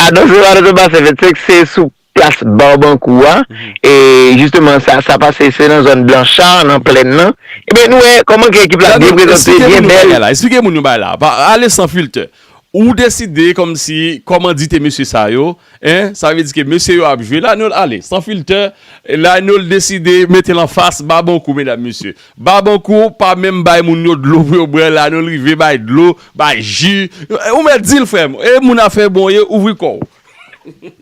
A, donk, se pa nan Tomasen vennsenk, se sou plas Babankou a. E, jisteman, sa, sa pase, se nan zòn Blanchard, nan Plèn nan. Ebyen, nou wè kòman ke ekip la byen prezante, byen bèl. Eksplike moun yon bagay la, eksplike moun yon bagay la. Pa, ale san filtè. Ou deside kòmsi kòmandite mesye sa yo, en, sa vle di ke mesye yo ap jwe, Lanol ale, san filtè, Lanol deside mete l anfas Babankou, medam, mesye. Babankou pa menm bay moun yo dlo pou yo bwè, Lanol rive bay dlo, bay ji. Ou mèt di l, frè m, e moun afè bon ye, ouvri kò w.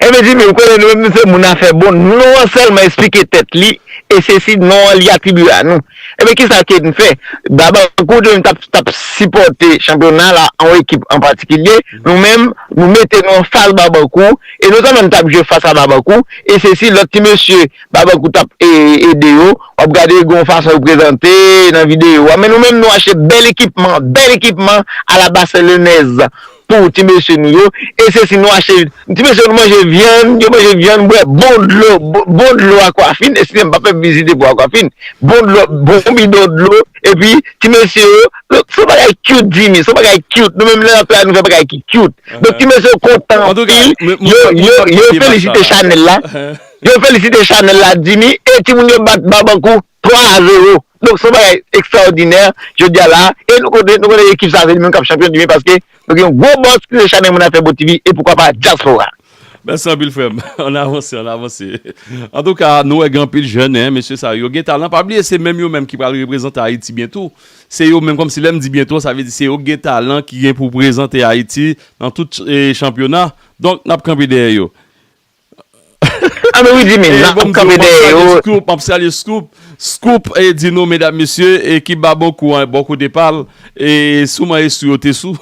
Ebyen, Jimmy, ou konnen nou menm, nou se moun afè bon. Non an sèlman eksplike tèt li, e se si non an li atribye a nou. Ebyen, kisa ke n fè? Babankou, nou menm, t ap, t ap sipòte chanpyona la, an ekip an patikilye. Nou menm, nou mete nou anfas Babankou, e non sèlman n t ap jwe fas a Babankou, e se si lòt ti mesye Babankou t ap, e, ede yo, w ap gade gen yon fason yo prezante nan videyo a. Men nou menm, nou achte bèl ekipman, bèl ekipman à la Barcelonaise. Pou ti mesye nou yo. E se si nou achte, ti mesye nou manje vyann, yo manje vyann, bwè bon dlo, bon, bon dlo Aquafina, eskize m, m p ap fè piblisite pou Aquafina, bon dlo, bon bidon dlo, epi ti mesye yo, se yon bagay cute, Jimmy, se yon bagay cute. Nou menm lè n ap travay, nou fè bagay ki cute. Donk ti mesye yo kontan anpil, yo, yo, yo felisite Chanèl la, yo felisite Chanèl la, Jimmy, e timoun yo bat Babankou twa a zewo. Donk, se yon bagay ekstraòdinè, jodi a la, e nou konnen, nou konnen ekip sa, se li menm k ap chanpyon di men, paske nou gen yon gwo bòs ki se Chanèl Moun Afè Bon T V, e poukwa pa dyaspora. Mèsi anpil, frè m. Ann avanse, ann avanse. Antouka, nou wè gen anpil jèn, en, mesye sa yo gen talan. Pa bliye, se menm yo menm ki pral reprezante Ayiti byento. Se yo menm, kòmsi lè m di byento, sa vle di se yo ki gen talan, ki gen pou prezante Ayiti nan tout, e, chanpyona. Donk, n ap kanpe dèyè yo. A, men wi, Jimmy, n ap kanpe dèyè yo. Scoop, m ap salye Scoop. Scoop, e, di nou, medam, mesye, ekip Babankou an, bò kote pa l, e, souman e sou, yo te sou.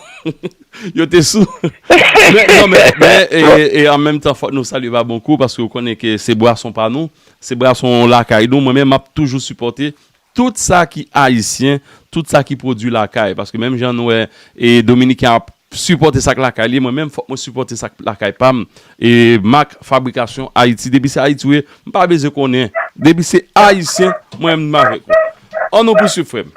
Yo te sou. Men, non, men, men, e, e, an menm tan, fòk nou salye Babankou, paske w konnen ke se bwason pa nou, se bwason lakay nou. Mwen menm, m ap toujou sipòte tout sa ki ayisyen, tout sa ki pwodui lakay. Paske menm jan nou wè, e, Dominiken ap sipòte sa k lakay li, mwen menm, fòk mwen sipòte sa k lakay pa m. E mak fabrikasyon Ayiti, depi se Ayiti w ye, m pa bezwen konnen. Depi se ayisyen, mwen menm m avèk ou. Ann nou pouswiv, frè m.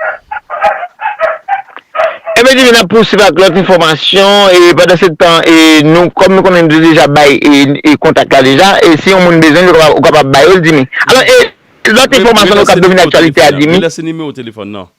Ebyen, Jimmy, n ap pouswiv ak lòt enfòmasyon, e pandan se tan, e nou, kòm nou konnen nou te deja bay, e, e kontak la deja, e si yon moun bezwen, ou kapab, ou kapab ba yo l, Jimmy. Alò, e, lòt enfòmasyon nou k ap domine aktyalite a, Jimmy. Rele se nimewo telefòn nan.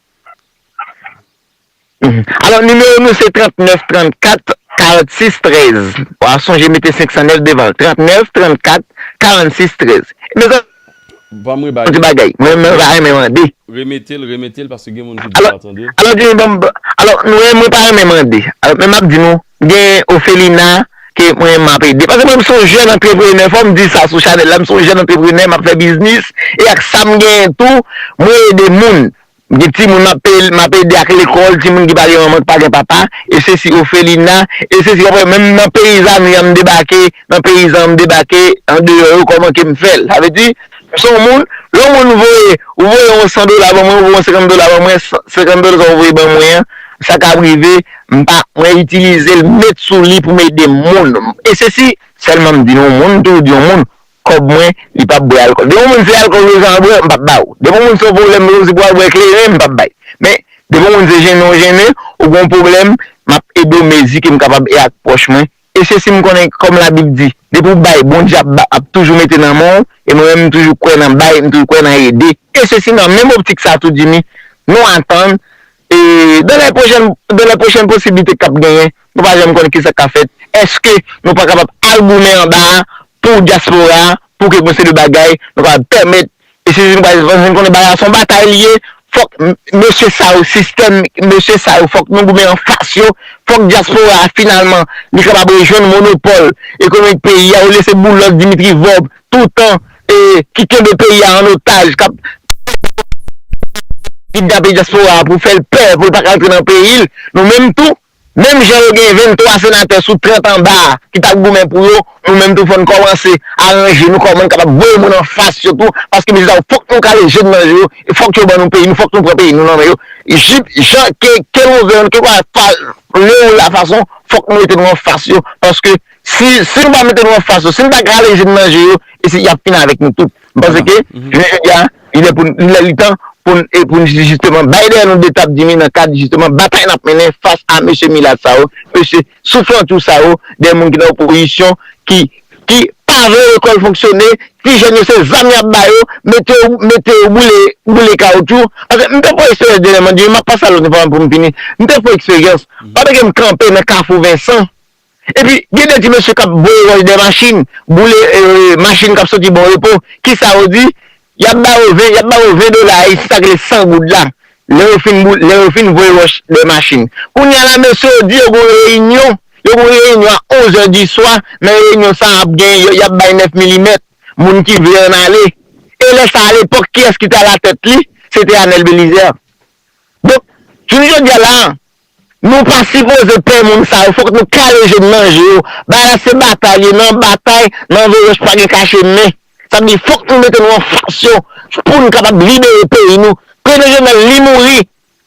Mhm. Alò, nimewo nou se trannèf trannkat karannsis trèz. W a sonje mete senk san nèf devan l. Trannèf trannkat karannsis trèz. Mezanmi, yon ti bagay. Mwen menm pa renmen mande. Remete l, remete l, paske gen moun ki di pa tande. Alò, Jimmy, bon, bon, alò, nou, mwen pa renmen mande. Alò, men m ap di nou, gen ofelina ke mwen m ap ede. Paske mwen, m se yon jèn antreprenè, fò m di sa sou chanèl la, m se yon jèn antreprenè, m ap fè biznis, e ak sa m genyen tou, mwen ede moun. Gen timoun m ap peye, m ap ede ak lekòl, timoun ki pa gen manman, ki pa gen papa, e se si ofelina, e se si, w ap wè, menm nan peyizani an, m debake, nan peyizan an, m debake andeyò yo, kòman ke m fè l. Sa vle di, m se yon moun, lè yon moun voye, ou voye yon san dola ban mwen, ou voye yon senkant dola ban mwen, san, senkant dola sa w voye ban mwen an, sa ka rive, m pa, mwen itilize l, met sou li pou m ede moun. E se si, sèlman m di yon moun, m toujou di yon moun, kòb mwen, li p ap bwè alkòl. Depi yon moun se alkòl ou bezwen al bwè, m p ap ba ou. Depi yon moun se yon pwoblèm, ou se pou al bwè kleren, m p ap bay. Men, depi yon moun se jennen w jennen, ou gen yon pwoblèm, m ap ede w mezi ke m kapab e ak pwòch mwen. E se si m konnen, kòm Labib di, depi w bay, Bondye ap, ba- ap toujou mete nan men w, e mwen menm, m toujou kwè nan bay, m toujou kwè nan ede. E se si nan menm optik sa a tou, Jimmy, nou atann, e, dans les prochaines, dans les prochaines possibilités k ap genyen, nou pa janm konn kisa k ka fèt. Èske nou pa kapab al goumen anba a pou dyaspora a, pou ke yon seri de bagay, nou kapab pèmèt, e si nou pa, nou konnen bagay la se yon batay li ye, fòk m- mesye sa yo, sistèm mesye sa yo, fòk nou goumen anfas yo, fòk dyaspora a finalman, li kapab rejwenn monopòl ekonomik peyi a, olye se boulòt Dimitri Vorbe, toutan, e, ki kenbe peyi a an otaj, k ap kidnape dyaspora a pou fè l pè, pou l pa ka antre nan peyi l. Nou menm tou, menm jan yo gen venntwa senatè sou trant anba a ki t ap goumen pou yo, nou menm tou fò n kòmanse aranje nou kòman n kapab voye moun anfas yo tou, paske mesye sa yo fòk nou kale je n nan je yo, e fòk yo ban nou peyi nou, fòk nou pran peyi nou nan men yo. Jip, jan, ke, ke lè w vè, ke kwa, fa, lè w la fason, fòk nou mete nou anfas yo, paske si, si nou pa mete nou anfas yo, si nou pa kale je n nan je yo, e si y ap fini avèk nou tout. M panse ke, jounen jodi a, li lè pou n, li lè li tan pou n, e pou n jisteman bay dèyè nou de tab, Jimmy, nan kad jisteman batay n ap mennen fas a mesye milat sa yo, mesye souflantyou sa yo, de moun ki nan opozisyon, ki, ki pa vle lekòl fonksyone, ti jèn yo se zam y ap ba yo, mete yo, mete yo boule, boule kawotchou. Paske m te fè eksperyans dènyèman, Jimmy, m ap pase a lòt enfòmasyon pou m fini. M te fè eksperyans, pandan ke m kanpe nan Kafou Vensan, epi, gen de ti mesye k ap voye wòch dèyè machin, boule, e, machin k ap soti Bon Repo. Kisa yo di? Y ap ba yo ven, y ap ba yo ven dola ayisyen, sa k rele san goud la. Lè yo fin bou-, lè yo fin voye wòch dèyè machin. Kounye a la, mesye yo di yo gon reyinyon. Yo gon reyinyon a onzè di swa. Nan reyinyon sa a, ap gen, yo, y ap bay nèf milimèt. Moun ki vle ann ale. E lè sa a, alepòk, kiyès ki te alatèt li? Se te Anèl Belizaire. Donk, jounen jodi a la, nou pa sipoze pè moun sa yo, fòk nou kale je n nan je yo. Bagay la se batay li ye, nan batay, nan voye wòch pa gen kache men. Sa vle di, fòk nou mete nou anfas yo pou n kapab libere peyi nou. Prezidan Jovenel, li mouri,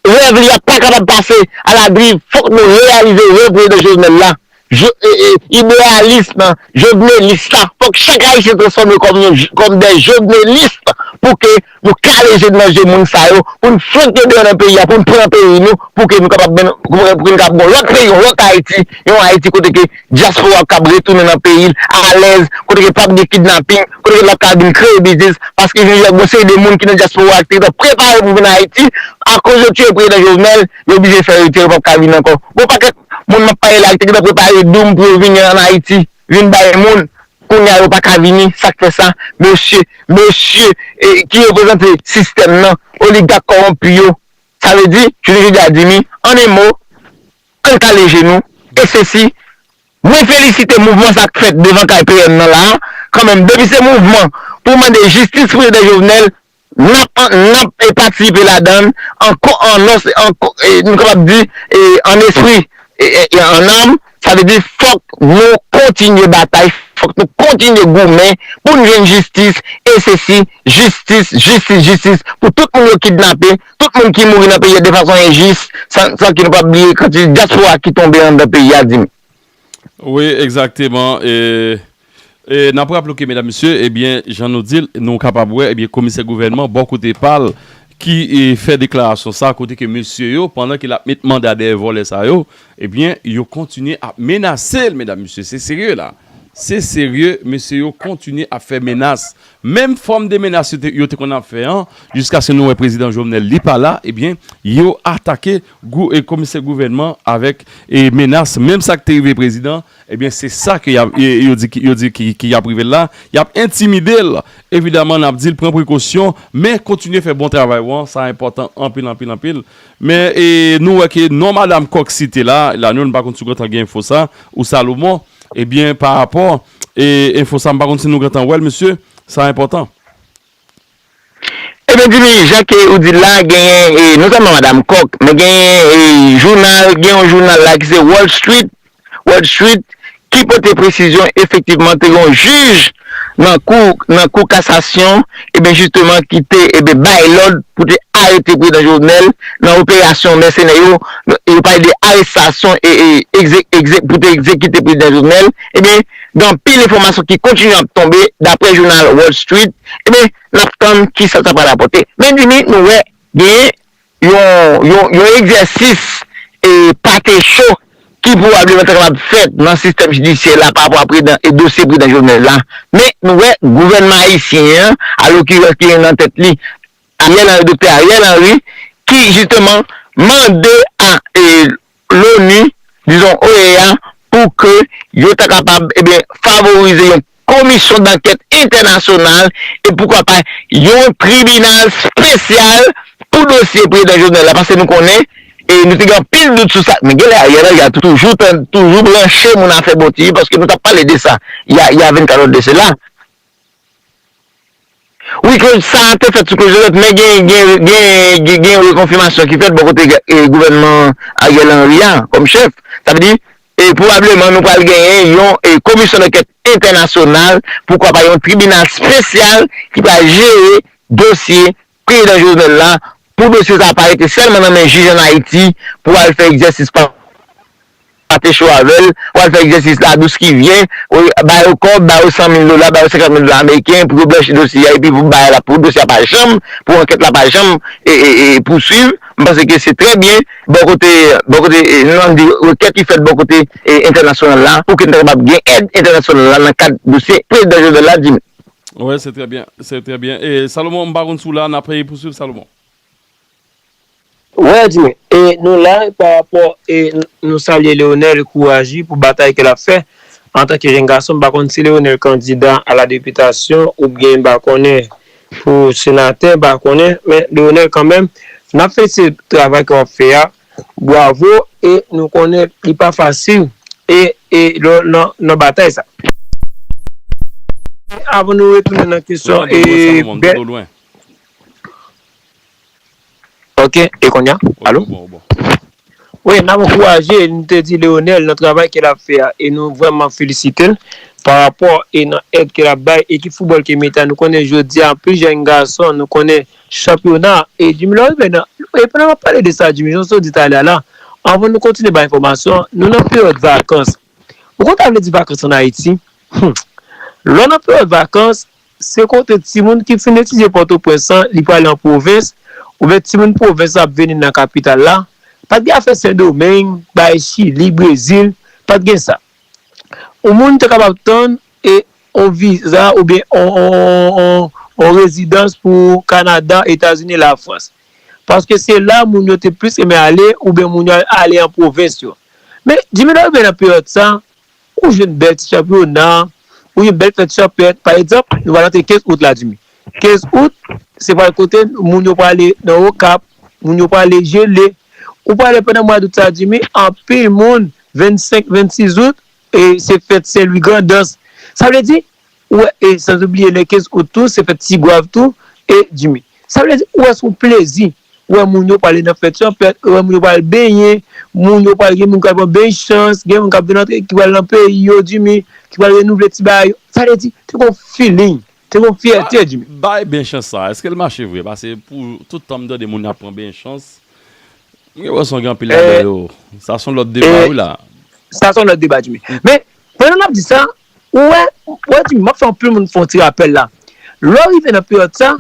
rèv li a pa kapab pase aladriv, fòk nou reyalize rèv prezidan Jovenel la. Je, e, e, ideyalis lan, jovenelis la, fòk chak Ayisyen transfòme yo kòm yon, kòm de jovenelis pou ke nou kale je n nan je moun sa yo, pou n flanke deyò nan peyi a, pou n pran peyi nou, pou ke nou kapab, pou, pou ke n kapab gen yon lòt peyi, yon lòt Ayiti, yon Ayiti kote ke dyaspora ap kab retounen nan peyi l alèz, kote ke p ap gen kidnaping, kote ke l ap ka vin kreye biznis, paske jodi a gon seri de moun ki nan dyaspora a ki te gentan prepare pou vin Ayiti, akoz yo tiye prezidan Jovenel, yo oblije fè retire, yo p ap ka vin ankò. Gon pakèt moun m ap pale la ki te gentan prepare doum pou yo vini ann Ayiti, vin bay moun, kounye a yo pa ka vini, sa k fè sa, mesye, mesye, e, ki reprezante sistèm nan, oligak kòwonpi yo, sa vle di, jounen jodi a, Jimmy, an en mo, ann kale je nou, e se si, mwen felisite mouvman sa k fèt devan kay P M nan la a, kanmenm, depi se mouvman pou mande jistis prezidan Jovenel, n ap, n ap, e, patisipe ladan l, an ko-, an nòs, an ko-, e, nou kapab di, e, an espri, e, e, e an nam, sa vle di fòk nou kontinye batay, fòk nou kontinye goumen pou n jwenn jistis, e se si, jistis, jistis, jistis pou tout moun yo kidnape, tout moun ki mouri nan peyi a de fason enjis, san, san ke nou pa bliye kantite dyaspora ki tonbe anndan peyi a, Jimmy. Wi, egzakteman. E, e n ap raple ke, medam, mesye, ebyen, jan nou di l, nou kapab wè, ebyen, komisè gouvènman, bò kote pa l, ki, e, fè deklarasyon sa, kote ke mesye yo, pandan ke l ap met manda dèyè vòlè sa yo, ebyen, yo kontinye ap menase l, medam, mesye. Se serye, la. Se serye, mesye yo kontinye ap fè menas. Menm fòm de menas yo te, yo te konn ap fè an, jiskaske nou wè prezidan Jovenel li pa la, ebyen, yo atake gou-, e, komisè gouvènman avèk, e, menas, menm sa k te rive prezidan, ebyen, se sa ke y ap, e, yo di, ki- yo di ki, ki ap rive l la, y ap entimide l. Evidaman, n ap di l pran prekosyon, men kontinye fè bon travay ou an, sa enpòtan anpil, anpil, anpil. Men, e, nou wè ke non madanm Kòk site la, la nou, nou pa konn si w gentan gen enfo sa, ou Salomon, ebyen, pa rapò, e, enfo sa, m pa konn si nou gentan wè l, mesye, sa enpòtan. Ebyen, Jimmy, jan ke ou di l la, genyen, e, non sèlman madanm Kòk, men genyen, e, jounal, gen yon jounal la ki se Wall Street, Wall Street, ki pote presizyon, efektivman, te gen yon jij nan kou, nan kou kasasyon, ebyen, jisteman, ki te, ebyen, bay lòd pou te arete prezidan Jovenel nan operasyon mèsenè yo, yo pale de arestasyon e, e egze-, egze-, pou te egzekite prezidan Jovenel, ebyen, gen anpil enfòmasyon ki kontinye ap tonbe, daprè jounal Wall Street, ebyen, n ap tann kisa sa pral rapòte. Men Jimmy, nou wè, genyen yon, yon, yon egzèsis e pate cho ki pwobableman ta kapab fèt nan sistèm jidisyè la pa rapò a prezidan, e dosye prezidan Jovenel la. Men, nou wè, gouvènman ayisyen an, an lokirans ki gen nan tèt li, Ariel Henry, doktè Ariel Henry, ki jisteman mande a e, l'ONU, dizon, O E A, pou ke yo ta kapab, ebyen, favorize yon komisyon dankèt entènasyonal e poukwa pa yon tribinal espesyal pou dosye prezidan Jovenel la, paske nou konnen, e nou te gen anpil dout sou sa, men genlè Ariel Henry a toujou, toujou branche moun afè bòt li, paske nou t ap pale de sa, il y a, il y a vennkat èdtan de sela. Wi, ke sa te fèt sou Claude Joseph, men gen, gen, gen, gen, gen rekonfimasyon ki fèt bò kote, e, gouvènman Ariel Henry a, kòm chèf. Sa vle di, e, pwobableman nou pral genyen yon, e, komisyon dankèt entènasyonal, poukwa pa yon tribinal espesyal ki pral jere dosye prezidan Jovenel la, pou dosye sa pa rete sèlman nan men jij ann Ayiti, pou al fè egzèsis pa pate cho avè l, w al fè egzèsis la dous ki vyen, w, ba yo kòb, ba yo san mil dola, ba yo senkant mil dola ameriken pou yo blanchi dosye a, epi pou bagay la, pou dosye a pa janm, pou ankèt la pa janm, e, e, e, pouswiv. M panse ke se trè byen, bò kote, bò kote, e, nan di rekèt ki fèt bò kote, e, entènasyonal la, pou ke n ta kapab gen èd entènasyonal la nan kad dosye prezidan Jovenel la, Jimmy. Wi, se trè byen, se trè byen. E, Salomon, m pa konn si w la, n ap pouswiv, Salomon. Wè, Jimmy, e nou la pa rapò, e nou salye Leonel, kouraj li pou batay ke l ap fè antanke jenn gason. M pa konn si Leonel kandida a la depitasyon oubyen m pa konnen pou senatè, m pa konnen, men Leonel kanmenm, n ap felisite travay ke w ap fè a, bwavo, e nou konnen li pa fasil e, e nan, nan batay sa. Avan nou retounen nan kesyon e bèt. Ok, e kounye a? Alo? Wi, n ap ankouraje, nou te di Leonel nan travay ke l ap fè a, e nou vrèman felisite l pa rapò e nan èd ke l ap bay ekip foutbòl ke mete a. Nou konnen jodi a, anpil jèn gason, nou konnen chanpyona, e Jimmy lè w rive nan, e pandan m ap pale de sa, Jimmy, jan w di talè a la, anvan nou kontinye bay enfòmasyon, nou nan peryòd vakans. Ou konn sa vle di vakans ann Ayiti? Hum. Lè w nan peryòd vakans, se kote timoun ki fin etidye Pòtoprens lan, li prale an pwovens, oubyen timoun pwovens la ap vini nan kapital la. Pa t gen afè Sendomeng, bay Chili, Brezil, pa t gen sa. Yon moun te kapab tann e yon viza oubyen yon, yon, yon, yon rezidans pou Kanada, Etazini, Lafrans. Paske se la moun yo te plis renmen ale oubyen moun yo ale an pwovens yo. Men, Jimmy, lè w rive nan peryòd sa, ou jwenn bèl ti chanpyona, ou jwenn bèl fèt chanpèt. Pa egzanp, nou pral antre kenz out la, Jimmy. Kenz out, se pral kote moun yo prale nan Okap, moun yo prale jele. Ou prale pandan mwa dout sa, Jimmy, anpil moun, vennsenk, vennsis out, e se fèt Sen Lwi, Grandans. Sa vle di, ou wè, e sanzoubliye le kenz out tou, se fèt Tigwav tou, e Jimmy. Sa vle di, ou wè se yon plezi. Ou wè moun yo prale nan fèt chanpèt, ou wè moun yo pral benyen, moun yo pral gen moun k ap pran beny chans, gen moun k ap vin antre, ki pral nan peyi yo, Jimmy, ki pral renouvle ti bagay yo. Sa vle di, te gon feeling, te gon fyète, Jimmy. Bay beny chans sa, èske l mache vre? Paske pou tout tan m tande moun ap pran beny chans, m gen enpresyon gen anpil ladan yo. Sa se yon lòt deba, wi la. Sa se yon lòt deba, Jimmy. Men, pandan n ap di sa, ou wè, ou wè, Jimmy, m ap fè anpil moun fè yon ti rapèl la. Lè w rive nan peryòd sa,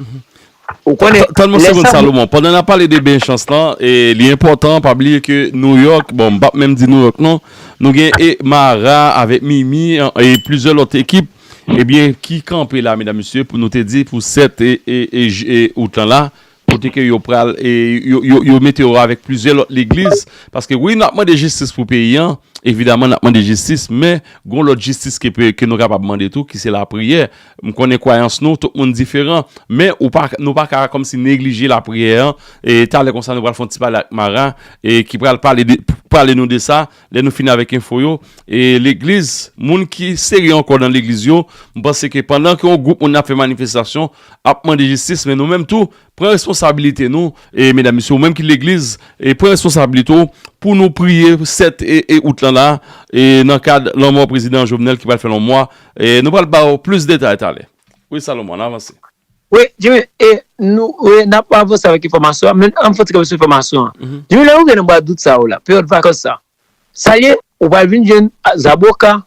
ou konnen. Tann yon segonn, Salomon. Pandan n ap pale de beny chans lan, e li enpòtan, pa bliye ke Nouyòk, bon, m p ap menm di Nouyòk non, nou gen e Mara avèk Mimi, e plizyè lòt ekip, ebyen, ki kanpe la, medam, mesye, pou nou te di, pou sèt e, e, e, e out lan la, kote ke yo pral, e, yo, yo, yo mete yo avèk plizyè lòt legliz, paske wi, n ap mande jistis pou peyi an, evidaman, n ap mande jistis, men gon lòt jistis ke, ke nou kapab mande tou, ki se lapriyè. M konnen kwayans nou, tout moun diferan, men ou pa, nou pa ka kòmsi neglije lapriyè an. E talè konsa, nou pral fè yon ti pale ak Mara, e ki pral pale de, pale nou de sa, lè nou fini avèk enfo yo. E legliz, moun ki serye ankò nan legliz yo, m panse ke pandan ke yon gwoup moun ap fè manifestasyon, ap mande jistis, men nou menm tou, pran responsabilite nou, e medam, mesye, ou menm ki legliz, e pran responsabilite w pou nou priye sèt e, e out lan la, e nan kad lanmò prezidan Jovenel ki pral fè yon mwa, e nou pral ba w plis detay talè. Wi, Salomon, ann avanse. Wi, Jimmy, e nou, wi, n ap avanse avèk enfòmasyon an, men ann fè yon ti kanpe sou enfòmasyon an. Jimmy, lè ou gen nan mwa dout sa yo la, peryòd vakans sa, sa ye, ou pral vin jwenn zaboka,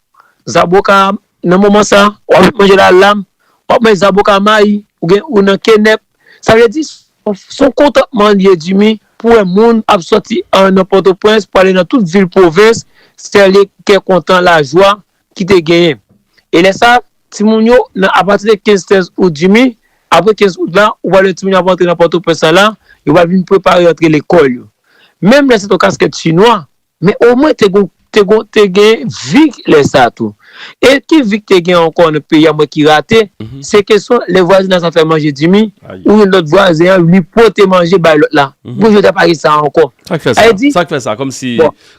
zaboka nan moman sa, w ap manje lalam, w ap manje zaboka mayi, ou gen ou nan kenèp. Sa vle di, se yon kontantman li ye, Jimmy, pou wè moun ap sòti an, nan Pòtoprens, pou ale nan tout vil pwovens, se lè kè kontan, lajwa ki te genyen. E lè sa, timoun yo, nan, apati de kenz, sèz out, Jimmy, apre kenz out la, ou pral wè timoun yo ap antre nan Pòtoprens la, la, yo pral vin prepare antre lekòl yo. Menm lè se t yon kaskèt chinwa, men omwen te gon, te gon, te gen vi lè sa tou. E ki vi k te gen ankò nan peyi a, mwen ki rate, se kesyon lè vwazinaj la fè manje, Jimmy, ou gen lòt vwazen an, li pote manje bay lòt la. Bon, jodi a pa gen sa ankò. Sa k fè sa? Sa k fè sa? Kòmsi,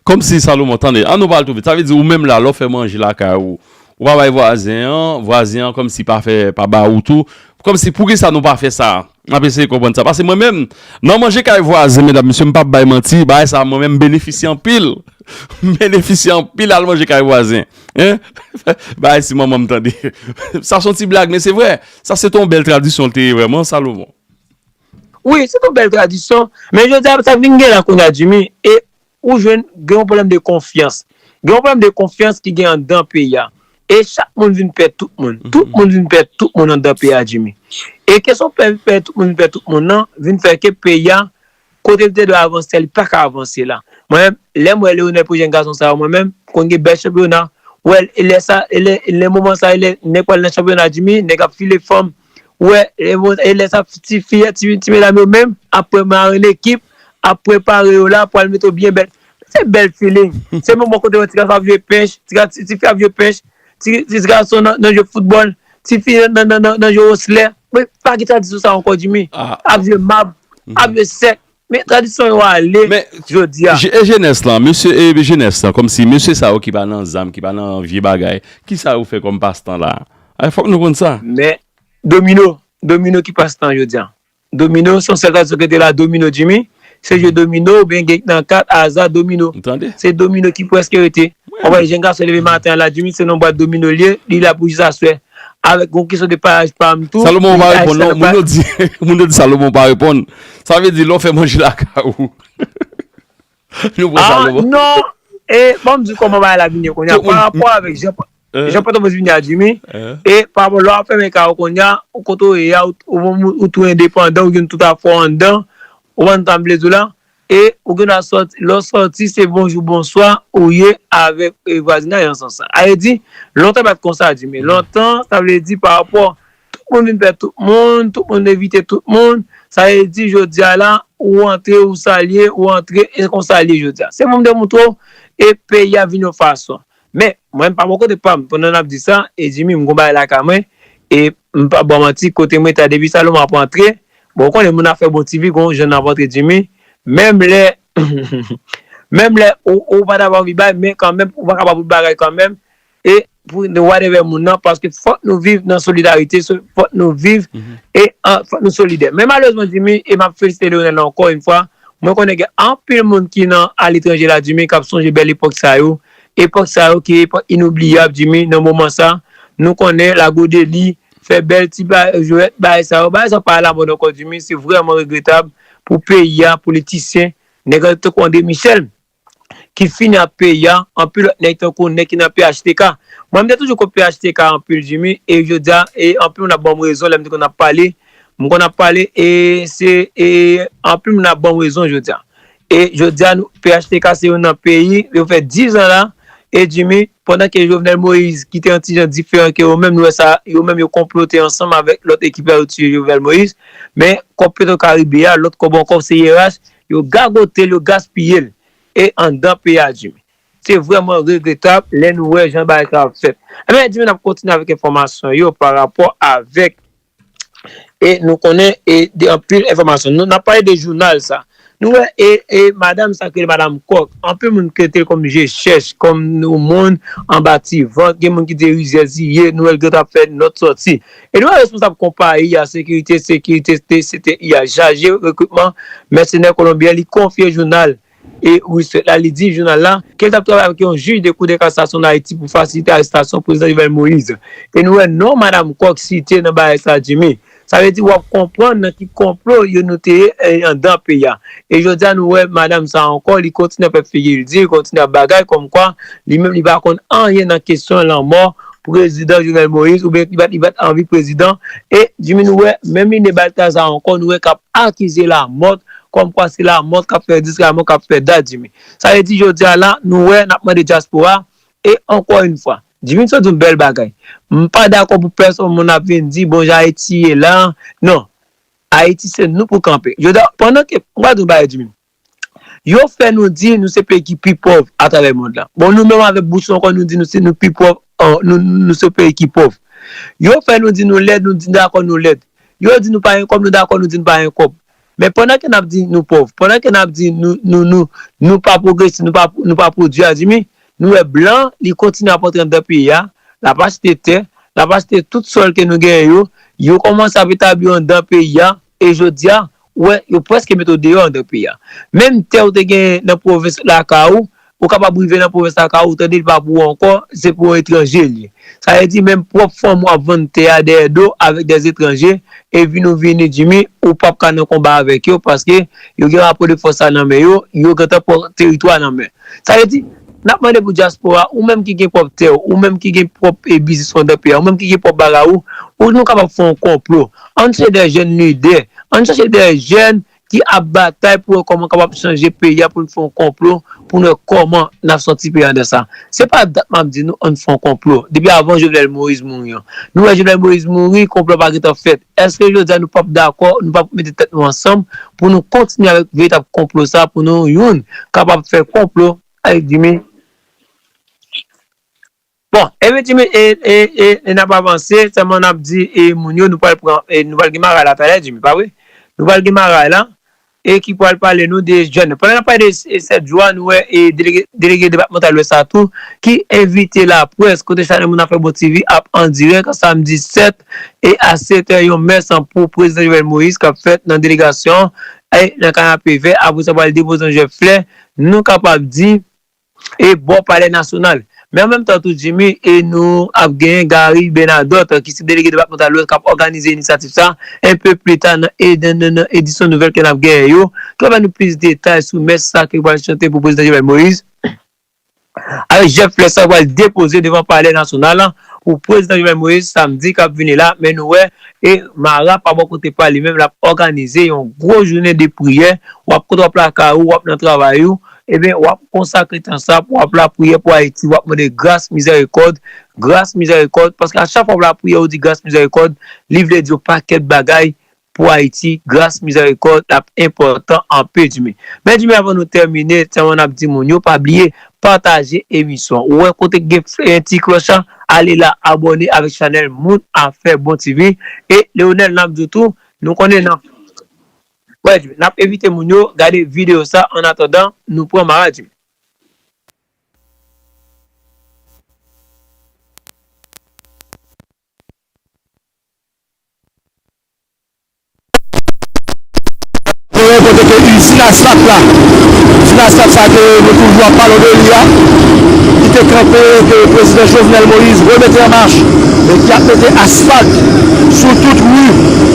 kòmsi Salomon, tande, an nou pale tou vit. Sa vle di ou menm la, lè w fè manje lakay ou, ou pa bay vwazen an, vwazen an kòmsi pa fè, pa ba ou tou. Kòmsi, poukisa nou pa fè sa? M ap eseye konprann sa. Paske mwen menm, nan manje kay vwazen, medam, mesye, m p ap bay manti, bagay sa, mwen menm, m benefisye anpil. M benefisye anpil al manje kay vwazen. Hein? Bagay si manman m tande. Sa se yon ti blag, men se vre. Sa se te yon bèl tradisyon l te ye vrèman, Salomon. Wi, se te yon bèl tradisyon. Men jodi a, sa vin gen la kounye a, Jimmy. E ou jwenn gen yon pwoblèm de konfyans. Gen yon pwoblèm de konfyans ki gen anndan peyi a. E chak moun vin pè tout moun. Tout moun vin pè tout moun anndan peyi a, Jimmy. E kesyon pè, pè tout moun vin pè tout moun nan, vin fè ke peyi a, kote li te dwe avanse, li pa ka avanse la. Mwen menm, lè m wè Leonel pou jèn gason sa yo, mwen menm, konn gen bèl chanpyona. Wè, e lè sa, e lè, e lè moman sa, e lè nèg pral nan chanpyona, Jimmy, nèg ap file fanm. Wè, e mo-, e lè sa, ti fi, ti, ti medam yo menm, ap prepare lekip, ap prepare yo la, pral mete yo byen bèl. Se bèl feeling. Se moman kote wè ti gason ap jwe pench, ti ga-, ti, ti fi ap jwe pench, ti, ti gason nan, nan jwe foutbòl, ti fi nan, nan, nan, nan jwe woslè. Men pa gen tradisyon sa ankò, Jimmy. Ap jwe mab, ap jwe sèk. Men tradisyon yo ale jodi a. E jenès lan, mesye, e jenès lan, kòmsi mesye sa yo ki pa nan zam, ki pa nan vye bagay, kisa yo fè kòm pastan la? Ay, fòk nou konn sa. Men domino, domino ki pastan jodi a. Domino, se yon sèl tradisyon ki te la, domino, Jimmy. Se jwe domino, oubyen gen nan kat, aza, domino. Se domino ki prèske rete. Ou wè, jèn gason leve maten an la, Jimmy, se nan bwat domino l ye, li la pou jis aswè. Avèk yon kesyon de payaj pa m tou. Salomon, ou pa reponn non. Moun yo di, moun yo di Salomon pa reponn. Sa vle di, lè w fè manje lakay ou. Nou pran Salomon. Non. E, ban m di w kòman bagay la vin ye kounye a. Pa rapò avèk jan, jan Pòtoprens vin ye a, Jimmy. E, pa rapò lè w ap fèmen kay ou kounye a, ou kote w ye a, ou, ou, ou tou endepandan, ou gen tout afè w anndan. Ou konprann sa m vle di w la? E ou gen dwa sòti, lè w sòti, se bonjou, bonswa ou ye avèk, e, vwazinaj an sans sa. A vle di, lontan pa t konsa, Jimmy. Lontan, sa vle di pa rapò, tout moun vin pè tout moun, tout moun evite tout moun. Sa vle di, jodi a la, ou antre, ou salye, ou antre, e konsa l ye jodi a. Se pou m te montre w, e peyi a vin yon fason. Men, mwen, m pa bò kote pa m, pandan n ap di sa, e Jimmy, m gon bagay lakay mwen, e m pa ba w manti, kote mwen ta depi Salomon ap antre, bon, ou konnen moun ap fè bon ti vi, gon jan n ap antre Jimmy, menm lè, menm lè ou, ou pa ta anvi bay, men kanmenm, ou pa kapab pou bagay kanmenm, e pou nou whatever moun nan, paske fòk nou viv nan solidarite, so, fòk nou viv, e an, fòk nou solidè. Men malerezman, Jimmy, e m ap felisite Leonel ankò yon fwa, mwen konnen gen anpil moun ki nan aletranje la, Jimmy, k ap sonje bèl epòk sa yo. Epòk sa yo ki epòk inoubliyab, Jimmy, nan moman sa. Nou konnen Lago Deli, fè bèl ti ba-, jwèt, bagay sa yo. Bagay sa yo pa alamòd ankò, Jimmy. Se vrèman regretab pou peyi a, politisyen, nèg tankou André Michel, ki fini ak peyi a, anpil lòt nèg tankou nèg ki nan P H T K. Mwen, m te toujou kont P H T K anpil, Jimmy, e jodi a, e anpil moun ap ban m rezon lè m te konn ap pale. M konn ap pale, e se, e anpil moun ap ban m rezon jodi a. E jodi a, nou, P H T K se youn nan peyi, yo fè diz an la, e Jimmy, pandan ke Jovenel Moïse, ki te yon ti jan diferan ke yo menm, nou wè sa, yo menm yo konplote ansanm avèk lòt ekip la, yo tiye Jovenel Moïse. Men, kòb Petro Caribe a, lòt kòb ankò, se Y R H, yo gagote l, yo gaspiye l. E anndan peyi a, Jimmy. Se vrèman regretab lè nou wè jan bagay sa ap fèt. Ebyen, Jimmy, n ap kontinye avèk enfòmasyon yo pa rapò avèk, e nou konnen, e de anpil enfòmasyon. Nou, n ap pale de jounal sa. Nou wè, e, e madanm sa k rele madanm Kòk, anpil moun trete l kòm je chèch, kòm yon moun anba ti vant, gen moun ki di rizyèz li ye, nou wè l gentan ap fè nòt sòti. E nou wè responsab konpayi a, sekirite, sekirite, te, se te, i a chaje rekritman mèsenè kolonbyen, li konfye jounal e Respect la, li di jounal la ke l t ap travay avèk yon jij de Cour de cassation d'Haïti pou fasilite arestasyon prezidan Jovenel Moïse. E nou wè non madanm Kòk site nan bagay sa, Jimmy. Sa vle di w ap konprann nan ki konplo yo nou te ye, e, anndan peyi a. E jodi a nou wè madanm sa ankò, li kontinye ap fè figi l di, li kontinye ap bagay kòmkwa li menm li pa konn anyen nan kesyon lanmò prezidan Jovenel Moïse, oubyen li pa t, li pa t anvi prezidan. E Jimmy, nou wè, menm li ne Balthazar ankò, nou wè k ap akize Lamothe, kòmkwa se Lamothe k ap fè dis, Lamothe k ap fè dat, Jimmy. Sa vle di, jodi a la, nou wè, n ap mande dyaspora, e ankò yon fwa, Jimmy, sa di yon bèl bagay. M pa dakò pou pèsonn moun ap vin di, bon, jan Ayiti ye la. Non. Ayiti, se nou pou kanpe. Jodi a, pandan ke, m pral di yon bagay, Jimmy. Yo fè nou di nou se peyi ki pi pòv atravè mond lan. Bon, nou menm avèk bouch nou ankò, nou di nou se nou pi pòv, an, nou, nou se peyi ki pòv. Yo fè nou di nou lèd, nou di dakò nou lèd. Yo di nou pa gen kòb, nou dakò, nou di nou pa gen kòb. Men pandan ke n ap di nou pòv, pandan ke n ap di nou, nou, nou, nou pa pwogresis, nou pa, nou pa pwodui a, Jimmy, nou wè blan, li kontinye ap antre anndan peyi a, l ap achte tè, l ap achte tout sòl ke nou genyen yo, yo kòmanse ap etabli yo anndan peyi a, e jodi a, ou wè, yo prèske mete w deyò anndan peyi a. Menm tè ou te genyen nan pwovens lakay ou, ou kapab rive nan pwovens lakay ou, ou tande li pa pou ou ankò, se pou yon etranje l ye. Sa vle di, menm pwòp fanmi w ap vann tè a dèyè do avèk dè etranje, epi nou vini, Jimmy, ou p ap ka nan konba avèk yo, paske yo gen rapò de fòs la nan men yo, yo gentan pran teritwa nan men. Sa vle di, n ap mande pou dyaspora, ou menm ki gen pwòp tè w, ou menm ki gen pwòp, e, biznis ou anndan peyi a, ou menm ki gen pwòp bagay ou, ou nou kapab fè yon konplo. Ann chèche dè jèn lidè, ann chèche dè jèn ki ap batay pou wè kòman kapab chanje peyi a, pou n fè yon konplo, pou n wè kòman n ap sòti peyi a anndan sa. Se pa dat m ap di nou, ann fè yon konplo. Depi avan Jovenel Moïse mouri an. Nou wè Jovenel Moïse mouri, konplo pa gentan fèt. Èske jodi a nou p ap dakò, nou p ap mete tèt nou ansanm pou nou kontinye avèk veritab konplo sa, pou nou youn kapab fè konplo avèk Jimmy? Bon, ebyen, Jimmy, e, e, e, e n ap avanse, sèlman n ap di, e, moun yo, nou pral pran, e, nou pral gen maray la talè, Jimmy, pa vre? Nou pral gen maray la, e ki pral pale nou de jèn. Pandan n ap pale de, e, sèt jou a, nou wè, e, delege, delege depatmantal Lwès la tou, ki envite laprès, kote chanèl Moun Afè Bon T V ap an dirèk, samdi sèt, e a sèt è, yon mès pou prezidan Jovenel Moïse k ap fèt nan delegasyon, e nan Kanapevè, apre sa, pral depoze yon jèb flè, nou kapab di, e bò Palè Nasyonal. Men an menm tan tou, Jimmy, e nou ap genyen Gary Bernadotte, ki se delege depatmantal Lwès, k ap òganize inisyativ sa, enpe pli ta nan, e nan, nan, nan edisyon nouvèl ke n ap genyen yo, ki ap ba nou plis detay sou mès sa ki pral chante pou prezidan Jovenel Moïse, avèk jèb flè sa pral depoze devan Palè Nasyonal la pou prezidan Jovenel Moïse samdi k ap vini la. Men nou wè, e Mara pa bò kote pa li menm, l ap òganize yon gwo jounen de priyè. W ap kote w ap lakay ou, w ap nan travay ou, ebyen, w ap konsakre tan sa pou w ap lapriyè pou Ayiti, w ap mande gras, mizèrikòd, gras, mizèrikòd, paske a chak fwa w ap lapriyè, ou di gras, mizèrikòd, li vle di yon pakèt bagay pou Ayiti, gras, mizèrikòd, l ap enpòtan anpil, Jimmy. Men, Jimmy, avan nou tèmine, sèlman n ap di moun yo, pa bliye, pataje emisyon. Ou wè kote k gen f-, yon ti klòch la, ale la, abòne avèk chanèl Moun Afè Bon T V. E Leonel, n ap di w tou, nou konnen nan Wè, n ap envite moun yo gade videyo sa, annatandan nou pran maray. Kote ke izin asfalt la, izin asfalt sa ke nou toujou ap pale de li a, ki te kanpe, ke prezidan Jovenel Moïse remete an mach, e ki ap mete asfalt sou tout ri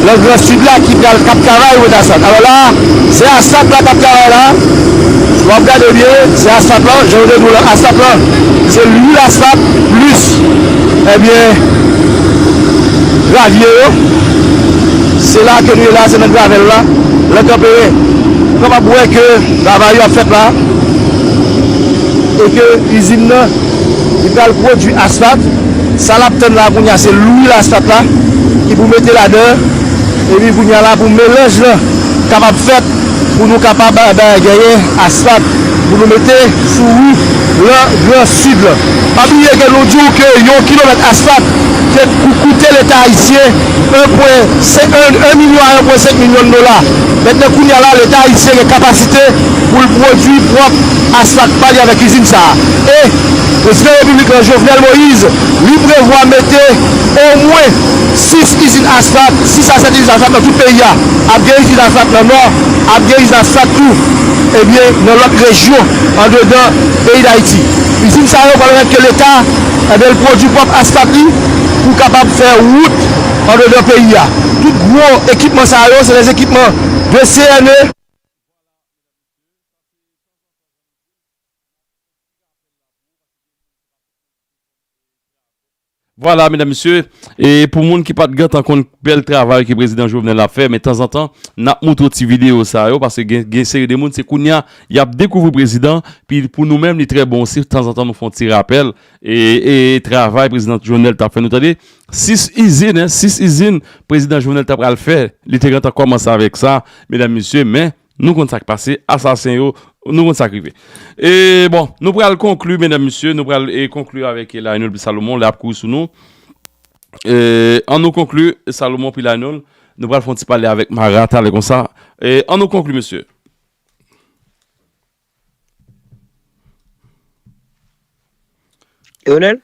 nan Gran Sid la ki pral, k ap travay pou mete asfalt. Alò la, se asfalt la k ap travay la. Si w ap gade byen, se asfalt lan, jan yo te di w lan, asfalt lan, se lwil asfalt plis, ebyen, gravye yo. Se la ke nou ye la, se nan gravèl la, nan Kanperen. Ou kapab wè ke travay yo ap fèt la, e ke izin nan, li pral pwodui asfalt. Sa l ap tann la kounye a, se lwil asfalt la, ki pou mete ladan, epi kounye a la, pou melanj lan kapab fèt, pou nou kapab, eh ben, genyen asfalt pou nou mete sou wout lan Gran Sid lan. Pa bliye ke nou di w ke yon kilomèt asfalt te kou-, koute Leta ayisyen en pwen senk, en, en milyon a en pwen senk milyon dola. Mentnan, kounye a la, Leta ayisyen gen kapasite pou l pwodui pwòp asfalt pa li avèk izin sa a. E prezidan repiblik lan, Jovenel Moïse, li prevwa mete omwen sis izin asfalt, sis a sèt izin asfalt nan tout peyi a. Ap gen izin asfalt nan Nò, ap gen izin asfalt tou, ebyen, nan lòt rejyon andedan peyi Dayiti. Izin sa yo pral pèmèt ke Leta, ebyen, l pwodui pwòp asfalt li pou kapab fè wout andedan peyi a. Tout gwo ekipman sa yo, se de ekipman de C N E. Vwala, medam, mesye, e pou moun ki pa t gentan konn bèl travay ke prezidan Jovenel ap fè, men tanzantan, n ap montre w ti videyo sa yo, paske gen, gen seri de moun, se kounye a, y ap dekouvri prezidan, pi pou nou menm, li trè bon osi, tanzantan, nou fè yon ti rapèl, e, e travay prezidan Jovenel t ap fè, nou tande, sis izin, en, sis izin, prezidan Jovenel t ap pral fè, li te gentan kòmanse avèk sa, medam, mesye, men, Nou konn sa k pase, asasen yo, nou konn sa k rive. E bon, nou pral konkli, medam, mesye, nou pral e, konkli avèk e, Lionel Salomon, l ap kouri sou nou. E, ann nou konkli, Salomon pi Lionel, nou pral fè yon ti pale avèk Mara talè konsa. E, ann nou konkli, mesye. Lionel?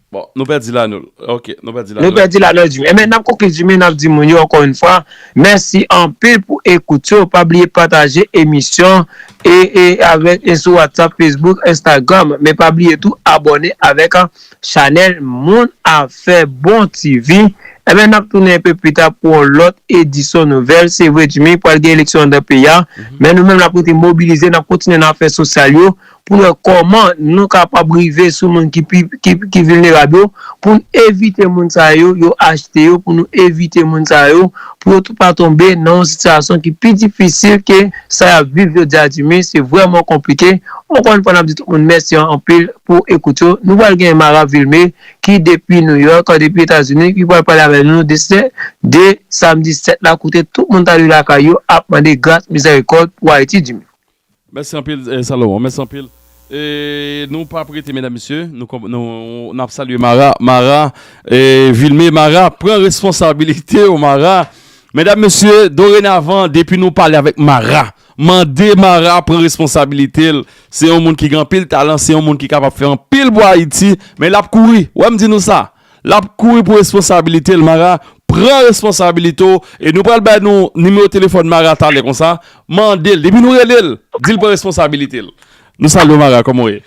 Bon, nou pèdi Lanol. Ok, nou pèdi Lanol. Nou pèdi Lanol, Jimmy. Ebyen, n ap konkli, Jimmy, n ap di moun yo, ankò yon fwa, mèsi anpil pou ekout yo. Pa bliye pataje emisyon e, e avèk, e sou WhatsApp, Facebook, Instagram. Men pa bliye tou abòne avèk, a, chanèl Moun Afè Bon T V. Ebyen, n ap tounen enpe pita pou yon lòt edisyon nouvèl. Se vre, Jimmy, pral gen eleksyon anndan peyi a. Men nou menm, n ap rete mobilize, n ap kontinye nan afè sosyal yo. Pou n wè kòman nou kapab rive sou moun ki pi, ki, ki vilnerab yo, pou n evite moun sa yo, yo achte yo, pou nou evite moun sa yo, pou yo tou pa tonbe nan yon sitiyasyon ki pi difisil ke sa y ap viv jodi a, Jimmy, se vrèman konplike. Ankò yon fwa, n ap di tout moun mèsi anpil pou ekout yo. Nou pral gen Mara Vilmé, ki depi New York, depi Etazini, ki pral pale avè nou de sè, de samdi sèt la, kote tout moun t ale lakay yo ap mande gras, mizèrikòd pou Ayiti, Jimmy. Mèsi anpil, eh, Salomon. Mèsi anpil. E nou p ap rete, medam, mesye. Nou, nou, n ap salye Mara. Mara, eh, Vilmé, Mara, pran responsabilite w, Mara. Medam, mesye, dorenavan, depi nou pale avèk Mara, mande Mara pran responsabilite l. Se yon moun ki gen anpil talan, se yon moun ki kapab fè anpil pou Ayiti, men l ap kouri. Wè m di nou sa. L ap kouri pou responsabilite l, Mara. Pran responsabilite w. E nou pral bay nou nimewo telefòn Mara talè konsa. Mande l. Depi nou rele l, di l pran responsabilite l. Nou salye w, Mara. Kòman w ye?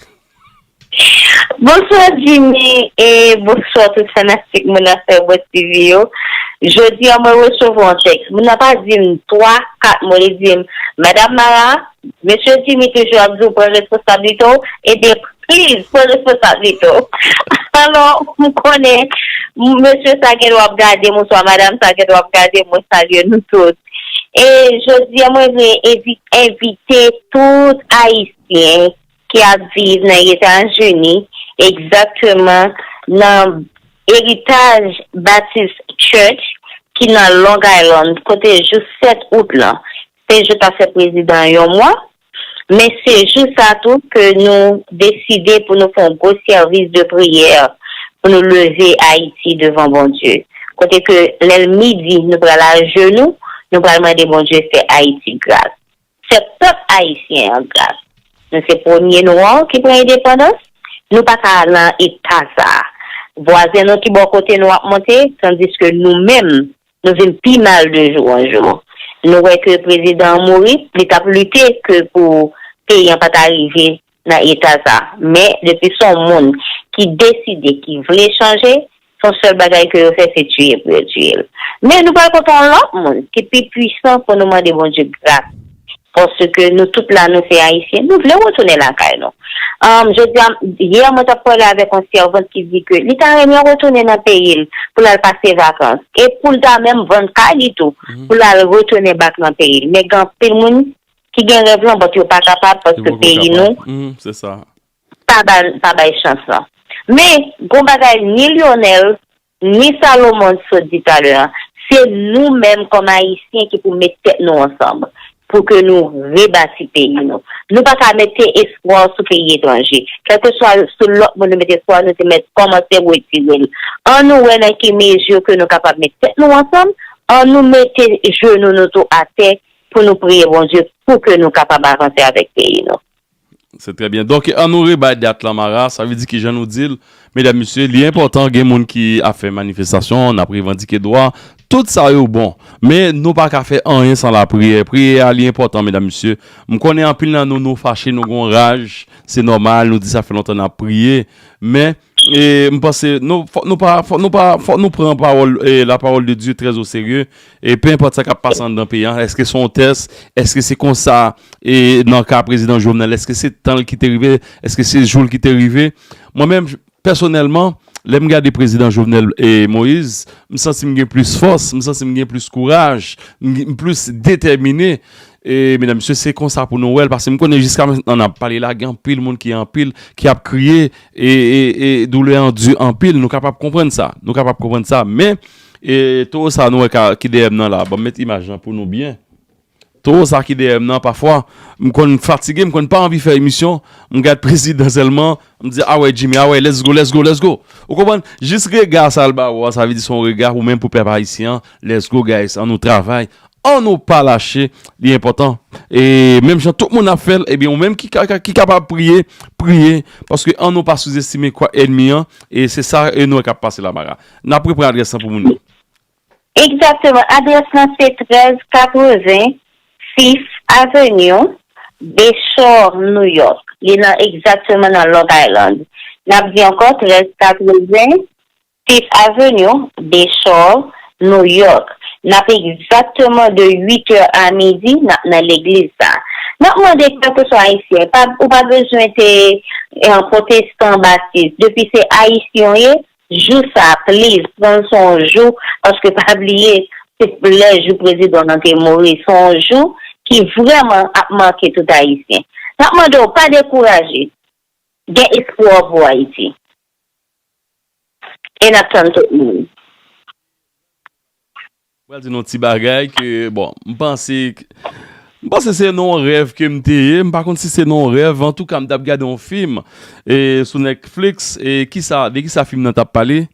Bonswa, Jimmy, e bonswa tout fanatik Moun Afè Bon T V yo. Jodi a, mwen resevwa yon tèks. Moun nan pa di m twa, kat mo, li di m, Madam Mara, Mesye Jimmy toujou ap di w pran responsablite w, ebyen, please, pran responsablite w. Alò, m konnen, mesye sa gen dwa ap gade m, oswa madanm sa gen dwa ap gade m, mwen salye nou tout. E jodi a, mwen vle envi-, envite tout Ayisyen ki ap viv nan Etazini, egzakteman nan Heritage Baptist Church, ki nan Long Island, kote jou sèt out lan, se jou ta fè prezidan an yon mwa, men se jou sa tou ke nou deside pou nou fè yon gwo sèvis de priyè, pou nou leve Ayiti devan Bondye. Kote ke lè l midi, nou pral ajenou, nou pral mande Bondye fè Ayiti gras. Fè pèp ayisyen an gras. Nou se premye nwa ki pran endepandans. Nou pa ka nan eta sa a. Vwazen nou ki bò kote nou ap monte, tandiske nou menm, nou vin pi mal de jou an jou. Nou wè ke prezidan an mouri, li t ap lite ke pou peyi an pa ta rive nan eta sa. Men, depi se yon moun ki deside, ki vle chanje, se yon sèl bagay ke yo fè, se tiye pou yo tiye l. Men nou pral kontan yon lòt moun ki pi pwisan pou nou mande Bondye gras. Paske nou tout la, nou se Ayisyen, nou vle retounen lakay nou. Um, jodi a, yè mwen t ap pale avèk yon sèvant ki di ke li ta renmen retounen nan peyi l pou l al pase vakans. E pou l ta menm vann kay li tou, pou l al retounen back nan peyi l. Men gen anpil moun ki gen rèv lan, but yo pa kapab paske peyi nou pa bay, pa bay chans lan. Men, gon bagay ni Lionel, ni Salomon sot di talè a, se nou menm kòm Ayisyen ki pou met tèt nou ansanm pou ke nou rebati peyi nou. Nou pa ka mete espwa sou peyi etranje. Kèlkeswa sou lòt moun nou mete espwa, nou te mèt kòmanse retire l. Ann nou wè nan ki mezi ke nou kapab met tèt nou ansanm, ann nou mete jenou nou tou atè pou nou priye Bondye pou ke nou kapab avanse avèk peyi nou. Se trè byen. Donk, ann nou rebay dat lan, Mara. Sa vle di ki jan nou di l, medam, mesye, li enpòtan, gen moun ki ap fè manifestasyon, n ap revandike dwa. Tout sa yo bon. Men nou pa ka fè anyen san lapriyè. Priyè a, li enpòtan, medam, mesye. M konnen anpil nan nou, nou fache, nou gon raj. Se nòmal, nou di sa fè lontan n ap priye. Men, e, m panse, nou, fòk nou pa, fòk nou pa, fòk nou pran pawòl, e, la parole de Dieu très au sérieux. E penenpòt sa k ap pase anndan peyi a, èske se yon tès, èske se konsa, e nan ka prezidan Jovenel, èske se tan l ki te rive, èske se jou l ki te rive? Mwen menm, pèsonèlman, Lè m gade prezidan Jovenel e Moïse, m santi m gen plis fòs, m santi m gen plis kouraj, m gen- m plis detèmine. E medam mesye, se konsa pou nou wè l, paske m konnen jiska mentnan n ap pale la, gen anpil moun ki anpil, ki ap kriye, e, e, e doulè an di anpil, nou kapab konprann sa, nou kapab konprann sa, men e towo sa nou wè ka, ki dèyè m nan la, ban m met imaj lan pou nou byen. Towo sa ki dèyè m nan, pafwa, m konn fatige, m konn pa anvi fè emisyon, m gad prezidan sèlman, m di, a wè Jimmy, a wè, let's go, let's go, let's go. Ou konprann? Jis rega sa l ba ou a, sa vle di se yon rega ou menm pou pèp ayisyen an, let's go guys, ann nou travay, ann nou pa lache, li enpòtan. E menm jan tout moun ap fè l, ebyen ou menm ki, ka- ki kapab priye, priye, paske ann nou pa souzestime kwa ènmi an, e se sa e nou wè k ap pase la Mara. N ap reprann adrès lan pou moun yo. Egzakteman. Adrès lan se trèz katreven Fifth Avenue, Bayshore, New York. Li nan egzakteman nan Long Island. N ap di ankò trèz katreven Fifth Avenue, Bayshore, New York. N ap egzakteman de uit è a midi, n ap nan legliz sa. N ap mande kèlkeswa ayisyen, pa, ou pa bezwen te eh, pwotestan, batis. Depi se ayisyen w ye, jou sa, please, pran l se yon jou, paske pa bliye, se lè jou prezidan nan te mouri. Se yon jou ki vrèman ap make tout ayisyen. N ap mande w pa dekouraje. Gen espwa pou Ayiti. E n ap tann tout moun. Pral di nou ti bagay ke, bon, m panse, m panse se nan yon rèv ke m te ye, m pa konn si se nan yon rèv, antouka m t ap gade yon fim e, sou Netflix, e kisa, de kisa fim nan t ap pale?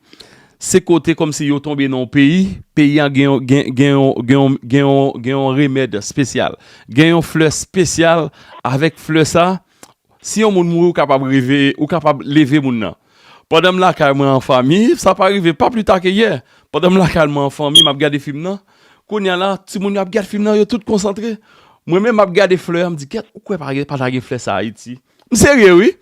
Se kote kòmsi yo tonbe nan yon peyi, peyi a gen, gen, gen, gen, gen, gen, gen yon remèd espesyal, gen yon flè espesyal, avèk flè sa, si yon moun mouri, ou kapab reve, ou kapab leve moun nan. Pandan m lakay mwen an fanmi, sa pa rive pa pli ta ke yè. Pandan m lakay mwen an fanmi, m ap gade fim nan. Kounye a la, timoun yo ap gad fim nan, yo tout konsantre. Mwen menm, m ap gade flè a, m di, gèt, ou kwè pa, pa ta gen flè sa Ayiti? M serye, wi.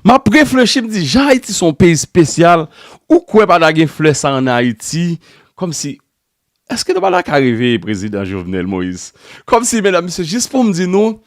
M ap reflechi, m di, jan Ayiti se yon peyi espesyal, ou kwè pa ta gen flè sa ann Ayiti? Kòmsi, èske nou pa ta ka reveye prezidan Jovenel Moïse? Kòmsi, medam, mesye, jis pou m di nou,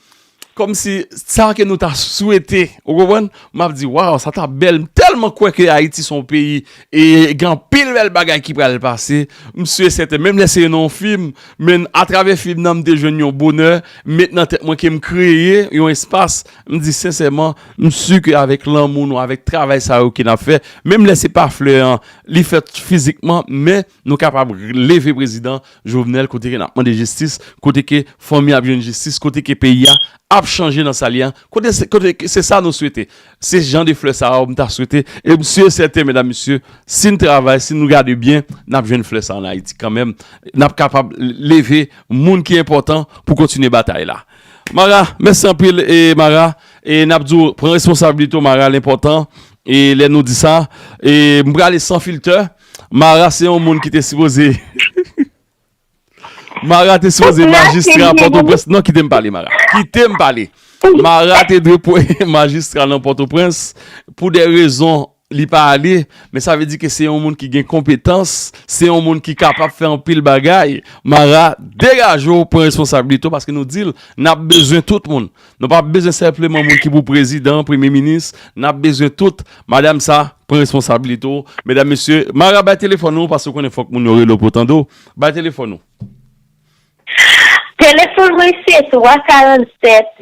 kòmsi sa ke nou ta swete, ou konprann? M ap di, waw, sa ta bèl. M tèlman kwè ke Ayiti se yon peyi e gen anpil bèl bagay ki pral pase. M si e sèten, menm lè se nan yon fim, men atravè fim nan, m te jwenn yon bonè, m met nan tèt mwen ke m kreye yon espas. M di sensèman, m si ke avèk lanmou nou, avèk travay sa yo ke n ap fè, menm lè se pa flè an, li fèt fizikman, men nou kapab leve prezidan Jovenel kote ke n ap mande jistis, kote ke fanmi ap jwenn jistis, kote ke peyi a ap chanje nan sa l ye a, kote se, kote ke se sa nou swete. Se jan de flè sa yo m ta swete. E m si e sèten, medam, mesye, si n travay, si nou gade byen, n ap jwenn flè sa ann Ayiti kanmenm. N ap kapab leve moun ki enpòtan pou kontinye batay la. Mara, mèsi anpil, e Mara, e n ap di w, pran responsablite w, Mara, l enpòtan. E lè nou di sa, e m prale san filtè. Mara se yon moun ki te sipoze Mara te sipoze majistra Pòtoprens. Non, kite m pale, Mara. Kite m pale. Mara te dwe majistra nan Pòtoprens pou de rezon li pa ale, men sa vle di ke se yon moun ki gen konpetans, se yon moun ki kapab fè anpil bagay. Mara, degaje w, pran responsablite w, paske nou di l, n ap bezwen tout moun. Nou pa bezwen senpleman moun ki pou prezidan, premye minis, n ap bezwen tout. Madanm sa, pran responsablite w. Medam, mesye, Mara, bay telefòn ou, paske w konnen fòk moun yo rele w pou yo tande w. Bay telefòn ou. Telefòn mwen se twa karant sèt,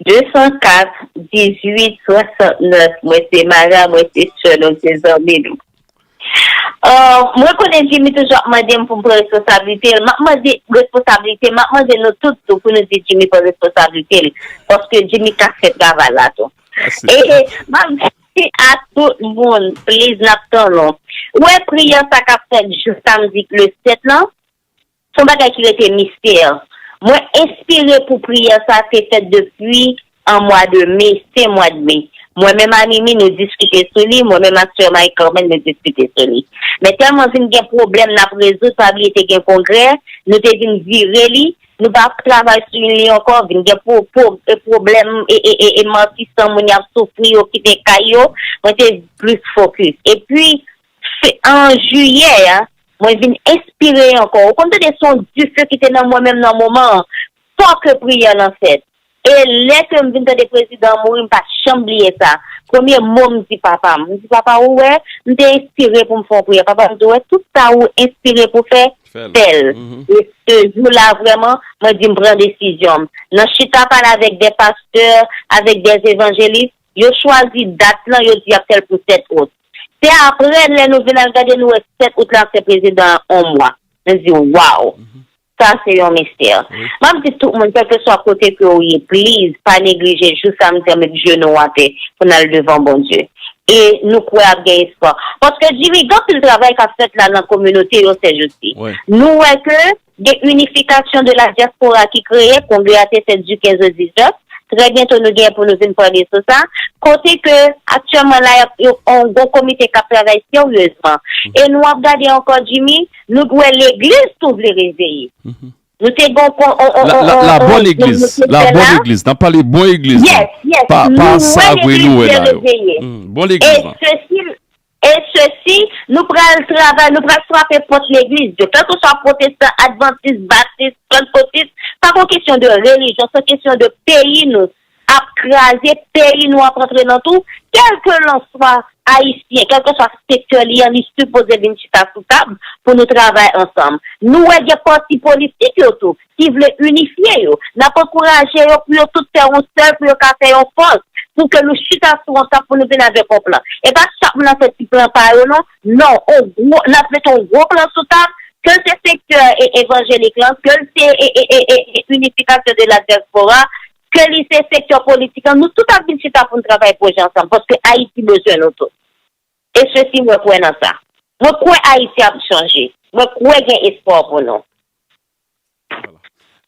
de san kat, dizuit swasant nèf. Mwen se Mara, mwen se sè nou, se zanmi nou. Mwen konnen Jimmy toujou ap mande m pou m pran responsablite l. M ap mande responsablite, m ap mande nou tout tou pou nou di Jimmy pran responsablite l. Paske Jimmy ka fè travay la tou. E m ap di a tout moun, please, n ap tann nou. Ou wè priyè sa k ap fèt jou samdi le sèt lan? Se yon bagay ki rete mistè. Mwen espere pou priyè sa te fèt depi an mwa de me, se mwa de me. Mwen menm a Mimi, nou diskite sou li, mwen menm ak sè Marie Carmen, nou diskite sou li. Men tèlman vin gen pwoblèm n ap rezoud, pa bliye te gen kongrè, nou te vin vire li, nou pa travay sou li ankò, vin gen pwoblèm e mantisan, moun y ap soufri, yo kite kay yo, mwen te plis fokis. Epi, an jiyè a, mwen vin enspire ankò. Ou konn tande se yon dife ki te nan mwen menm nan moman an. Fòk priyè lan fèt. E lè ke m vin tande prezidan an mouri, m pa janm bliye sa. Premye mo m di papa m, m di, "Papa, ou wè, m te enspire pou m fè yon priyè. Papa, m di, ou wè, tout sa ou enspire pou fè, fè l." E se jou la, vrèman, mwen di, m pran desizyon m. Nan chita pale avèk de pastè, avèk de evanjelis, yo chwazi dat lan, yo di y ap fè l pou sèt out. Se apre, lè nou vin al gade, nou wè sèt out la, se prezidan an yon mwa. Nou di, "Waw!" Sa se yon mistè. M ap di tout moun, kèlkeswa kote ke w ye, please, pa neglije jou samdi an, met jenou w atè pou n al devan Bondye. E nou kwè ap gen espwa. Paske, Jimmy, gen anpil travay k ap fèt la nan kominote yo sèjousi. Nou wè ke gen inifikasyon de la dyaspora ki kreye, kongrè a te fèt di kenz o diznèf. Trè byento, nou gen pou nou vin pale sou sa. Kote ke aktyèlman la, y ap, yo, yon gwo komite k ap travay seryezman. E nou ap gade ankò, Jimmy, nou t wè legliz tou vle reveye. Nou te gen yon, yon, yon, La, la, yon, la yon, bòn yon legliz. La bòn legliz. N ap pale bòn legliz. Yes, yes. Pa, pa sa vre nou wè la yo. Hmm, bòn legliz lan. E sesi, e sesi, nou pral travay, nou pral frape pòt legliz yo. Kèlkeswa pwotestan, advantis, batis, pantkotis, pa yon kesyon de relijyon, se yon kesyon de peyi nou ap kraze, peyi nou ap antre nan tou, kèlkelanswa ayisyen, kèlkeswa sektè li an, li sipoze vin chita sou tab pou nou travay ansanm. Nou wè gen pati politik yo tou ki vle inifye yo. N ap ankouraje yo pou yo tout fè yon sèl, pou yo ka fè yon fòs, pou ke nou chita sou yon tab pou nou vin avèk yon plan. E pa chak moun ap fè ti plan pa yo non. Non, on gwo, n ap mete yon gwo plan sou tab, ke l se sektè e, evanjelik lan, ke l se e, e, e, e, e inifikasyon de la dyaspora, ke li se sektè politik lan, nou tout ap vin chita pou n travay pwojè ansanm, paske Ayiti bezwen nou tout. E sesi, mwen kwè nan sa. Mwen kwè Ayiti ap chanje. Mwen kwè gen espwa pou nou.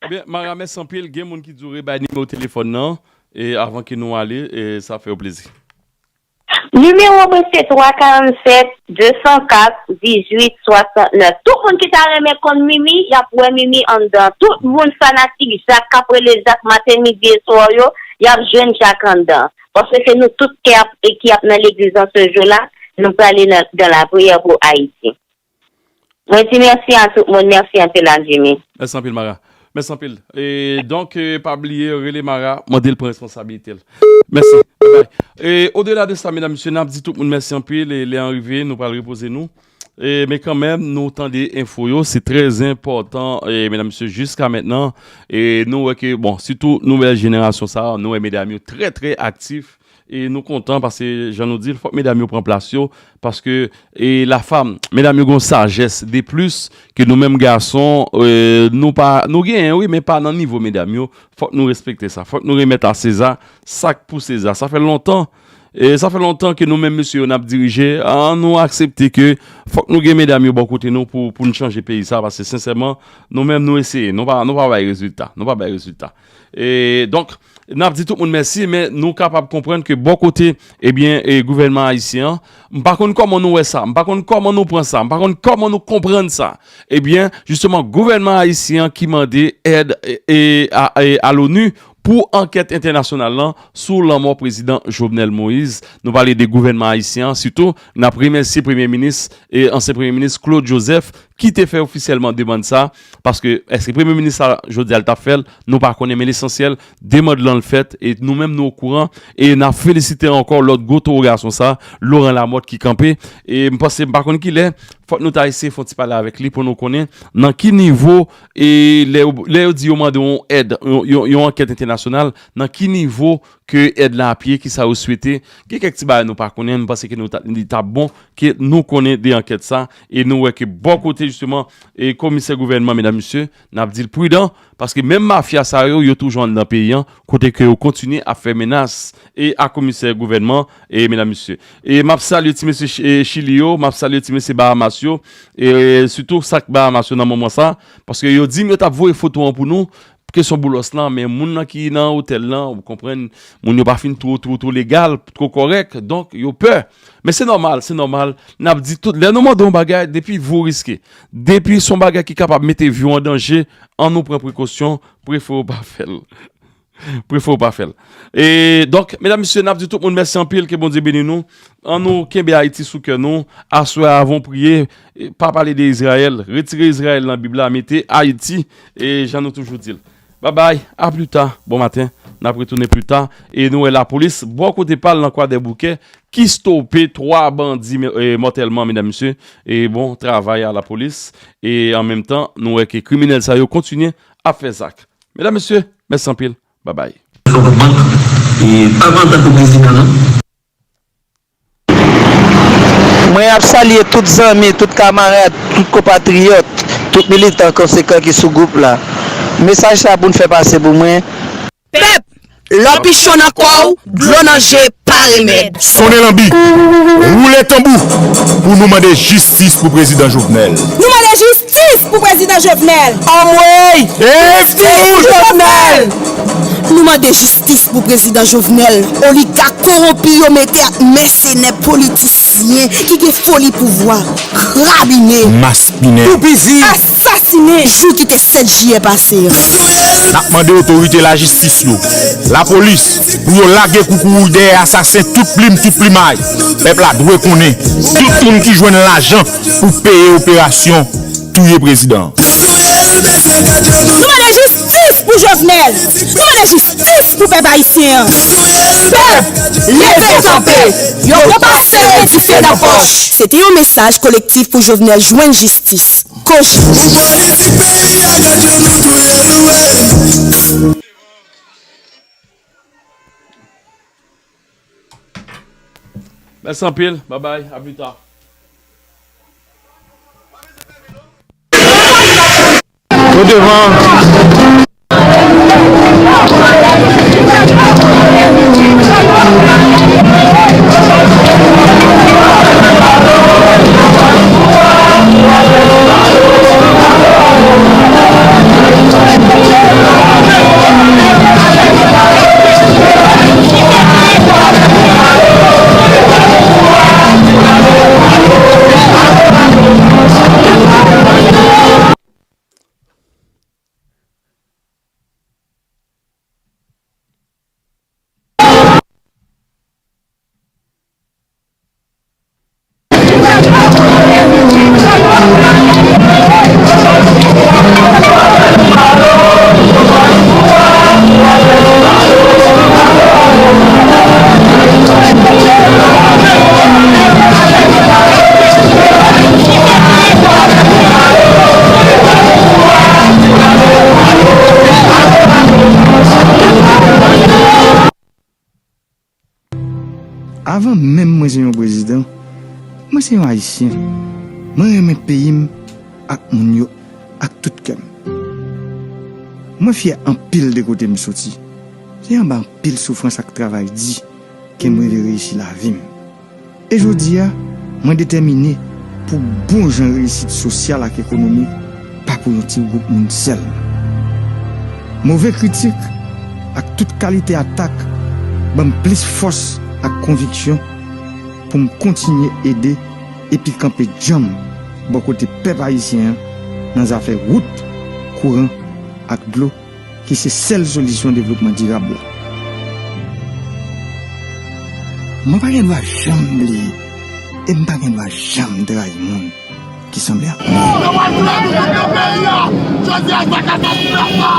Ebyen, Mara, mèsi anpil. Gen moun ki di w rebay nimewo telefòn nan, e avan ke nou ale, e sa fè w plezi. Nimewo mwen se twa karannsèt, de san kat, dizuit, swasantnèf. Tout moun ki ta renmen konn Mimi, y ap wè Mimi anndan. Tout moun fanatik Jak k ap rele Jak maten, midi e swè yo, y ap jwenn Jak anndan. Paske se nou tout ki ap, e ki ap nan legliz an se jou la, nou prale nan, dans la prière pour Haïti. Mwen di mèsi a tout moun, mèsi anpil a Jimmy. Mèsi anpil, Mara. Mèsi anpil. E donk, e, pa bliye, rele Mara, mande l pran responsabilite l. Mèsi. Bye bye. E odela de sa, medam, mesye, n ap di tout moun mèsi anpil. E lè an rive, nou pral repoze nou. E, men kanmenm, nou tande enfo yo, se trè enpòtan, e, medam, mesye, jiska mentnan. E nou wè ke, bon, sitou nouvèl jenerasyon sa a, nou wè medam yo trè, trè aktif. E nou kontan paske, jan nou di l, fòk medam yo pran plas yo, paske, e, la femme, medam yo gen yon sajès de plis ke nou menm gason, e, nou pa, nou genyen, wi, men pa nan nivo medam yo. Fòk nou respekte sa. Fòk nou remèt a Seza sa k pou Seza. Sa fè lontan, e, sa fè lontan ke nou menm mesye yo n ap dirije. An nou aksepte ke fòk nou gen medam yo bò kote nou pou, pou n chanje peyi sa, paske sensèman, nou menm nou eseye. Nou pa, nou pa bay rezilta. Nou pa bay rezilta. E, donk, n ap di tout moun mèsi, men nou kapab konprann ke bò kote, ebyen, e, gouvènman ayisyen an, m pa konn kòman nou wè sa, m pa konn kòman nou pran sa, m pa konn kòman nou konprann sa. Ebyen, jisteman, gouvènman ayisyen an ki mande èd, e, e, a, e, a l'ONU pou ankèt entènasyonal lan sou lanmò prezidan Jovenel Moïse. Nou pale de gouvènman ayisyen an, sitou, n ap remèsye premye minis, e, ansyen premye minis Claude Joseph, ki te fè ofisyèlman demann sa, paske èske premye minis la, jodi a, l t ap fè l? Nou pa konnen, men lesansyèl, demann lan l fèt, e nou menm nou okouran, e n ap felisite ankò lòt gwo towo gason sa, Laurent Lamothe ki kanpe, e m panse, m pa konn kilè, fòk nou ta eseye fè yon ti pale avèk li pou nou konnen nan ki nivo, e lè yo, lè yo di yo mande yon èd, yon, yon, yon ankèt entènasyonal, nan ki nivo ke èd la ap ye, kisa yo swete. Gen kèk ti bagay nou pa konnen, nou panse ke nou ta, li t ap bon ke nou konnen de ankèt sa, e nou wè ke bò kote, jisteman, e komisè gouvènman, medam, mesye, n ap di l pridan, paske menm mafya sa yo, yo toujou anndan peyi an, kote ke yo kontinye ap fè menas, e a komisè gouvènman, e medam, mesye. E m ap salye ti mesye Ch-, e Chili yo, m ap salye ti mesye Bahamas yo, e sitou sa k Bahamas yo nan moman sa, paske yo di m yo t ap voye foto an pou nou, kesyon Boulos lan, men moun nan ki nan otèl lan, ou konprann, moun yo pa fin two, two, two legal, two kòrèk, donk yo pè. Men se nòmal, se nòmal. N ap di tout, lè nou mande yon bagay, depi vo riske, depi se yon bagay ki kapab mete vi w an danje, ann nou pran prekosyon, prefere w pa fè l. Prefere w pa fè l. E donk, medam, mesye, n ap di tout moun mèsi anpil, ke Bondye beni nou. Ann nou kenbe Ayiti sou kè nou. Aswè a, avan w priye, e, pa pale de Izrayèl. Retire Izrayèl nan Bib la, mete Ayiti, e jan nou toujou di l. Babay, a pli ta, bon maten, N ap retounen pli ta. E nou wè lapolis, bò kote pa l nan Kwadèboukè, ki stope twa bandi, e, mòtèlman, medam, mesye. E bon travay a lapolis. E an menm tan, nou wè ke kriminèl sa yo kontinye ap fè zak. Medam, mesye, mèsi anpil. Babay. Fò konprann, e pa m antanke prezidan, non. Mwen ap salye tout zanmi, tout kamarad, tout konpatriyòt, tout militan konsekan ki sou gwoup la. Mesaj sa pou n fè pase pou mwen. Pèp, lè w pichon nan kò w, dlo nan je, pa remèd. Sonnen lanbi, woule tanbou pou nou mande jistis pou prezidan Jovenel. Nou mande jistis pou prezidan Jovenel. Anmwey! Jistis pou Jovenel! Nou mande jistis pou prezidan Jovenel. Oligak kowonpi yo mete ak mèsenè politisyen ki gen foli pouvwa, krabinen, maspinen, toupizi, asasinen jou ki te sèt jiyè pase an. N ap mande otorite lajistis yo, lapolis, pou yo lage koukouwouy dèyè asasen tout plim, tout plimay. Pèp la dwe konnen, tout moun ki jwenn lajan pou peye operasyon touye prezidan an. Nou mande jistis pou Jovenel. Nou mande jistis pou pèp ayisyen an. Pèp, leve kanpe. Yo pran pase dife nan pòch. Se te yon mesaj Kolektif pou Jovenel jwenn jistis. Koj. Mèsi anpil. Babay. A pli ta. Yo devan. Avan menm mwen se yon prezidan, mwen se yon Ayisyen. Mwen renmen peyi m ak moun yo ak tout kè m. Mwen fyè anpil de kote m soti. Se anba anpil soufrans ak travay di ke m rive reyisi lavi m. E jodi a, mwen detèmine pou bon jan reyisit sosyal ak ekonomik pa pou yon ti gwoup moun sèlman. Move kritik ak tout kalite atak ban m plis fòs ak konviksyon pou m kontinye ede epi kanpe djanm bò kote pèp ayisyen an nan zafè wout, kouran ak dlo ki se sèl solisyon devlopman dirab la. Mwen pa gen dwa janm bliye e m pa gen dwa janm trayi moun ki sanble ak mwen. Yo pral touye nou tout nan peyi a. Jodi a, sa ka fè sou la sa.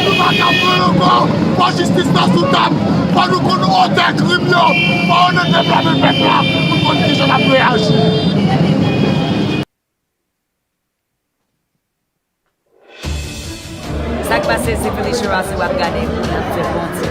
Nou pa ka pran ankò. Fò jistis la sou tab. Fò nou konn otè krim yo. Fò onèt reklame pèp la. Pou konn kijan n ap reyaji. Sa k pase, se Felicia Rossi w ap gade pou n ap fè bon ti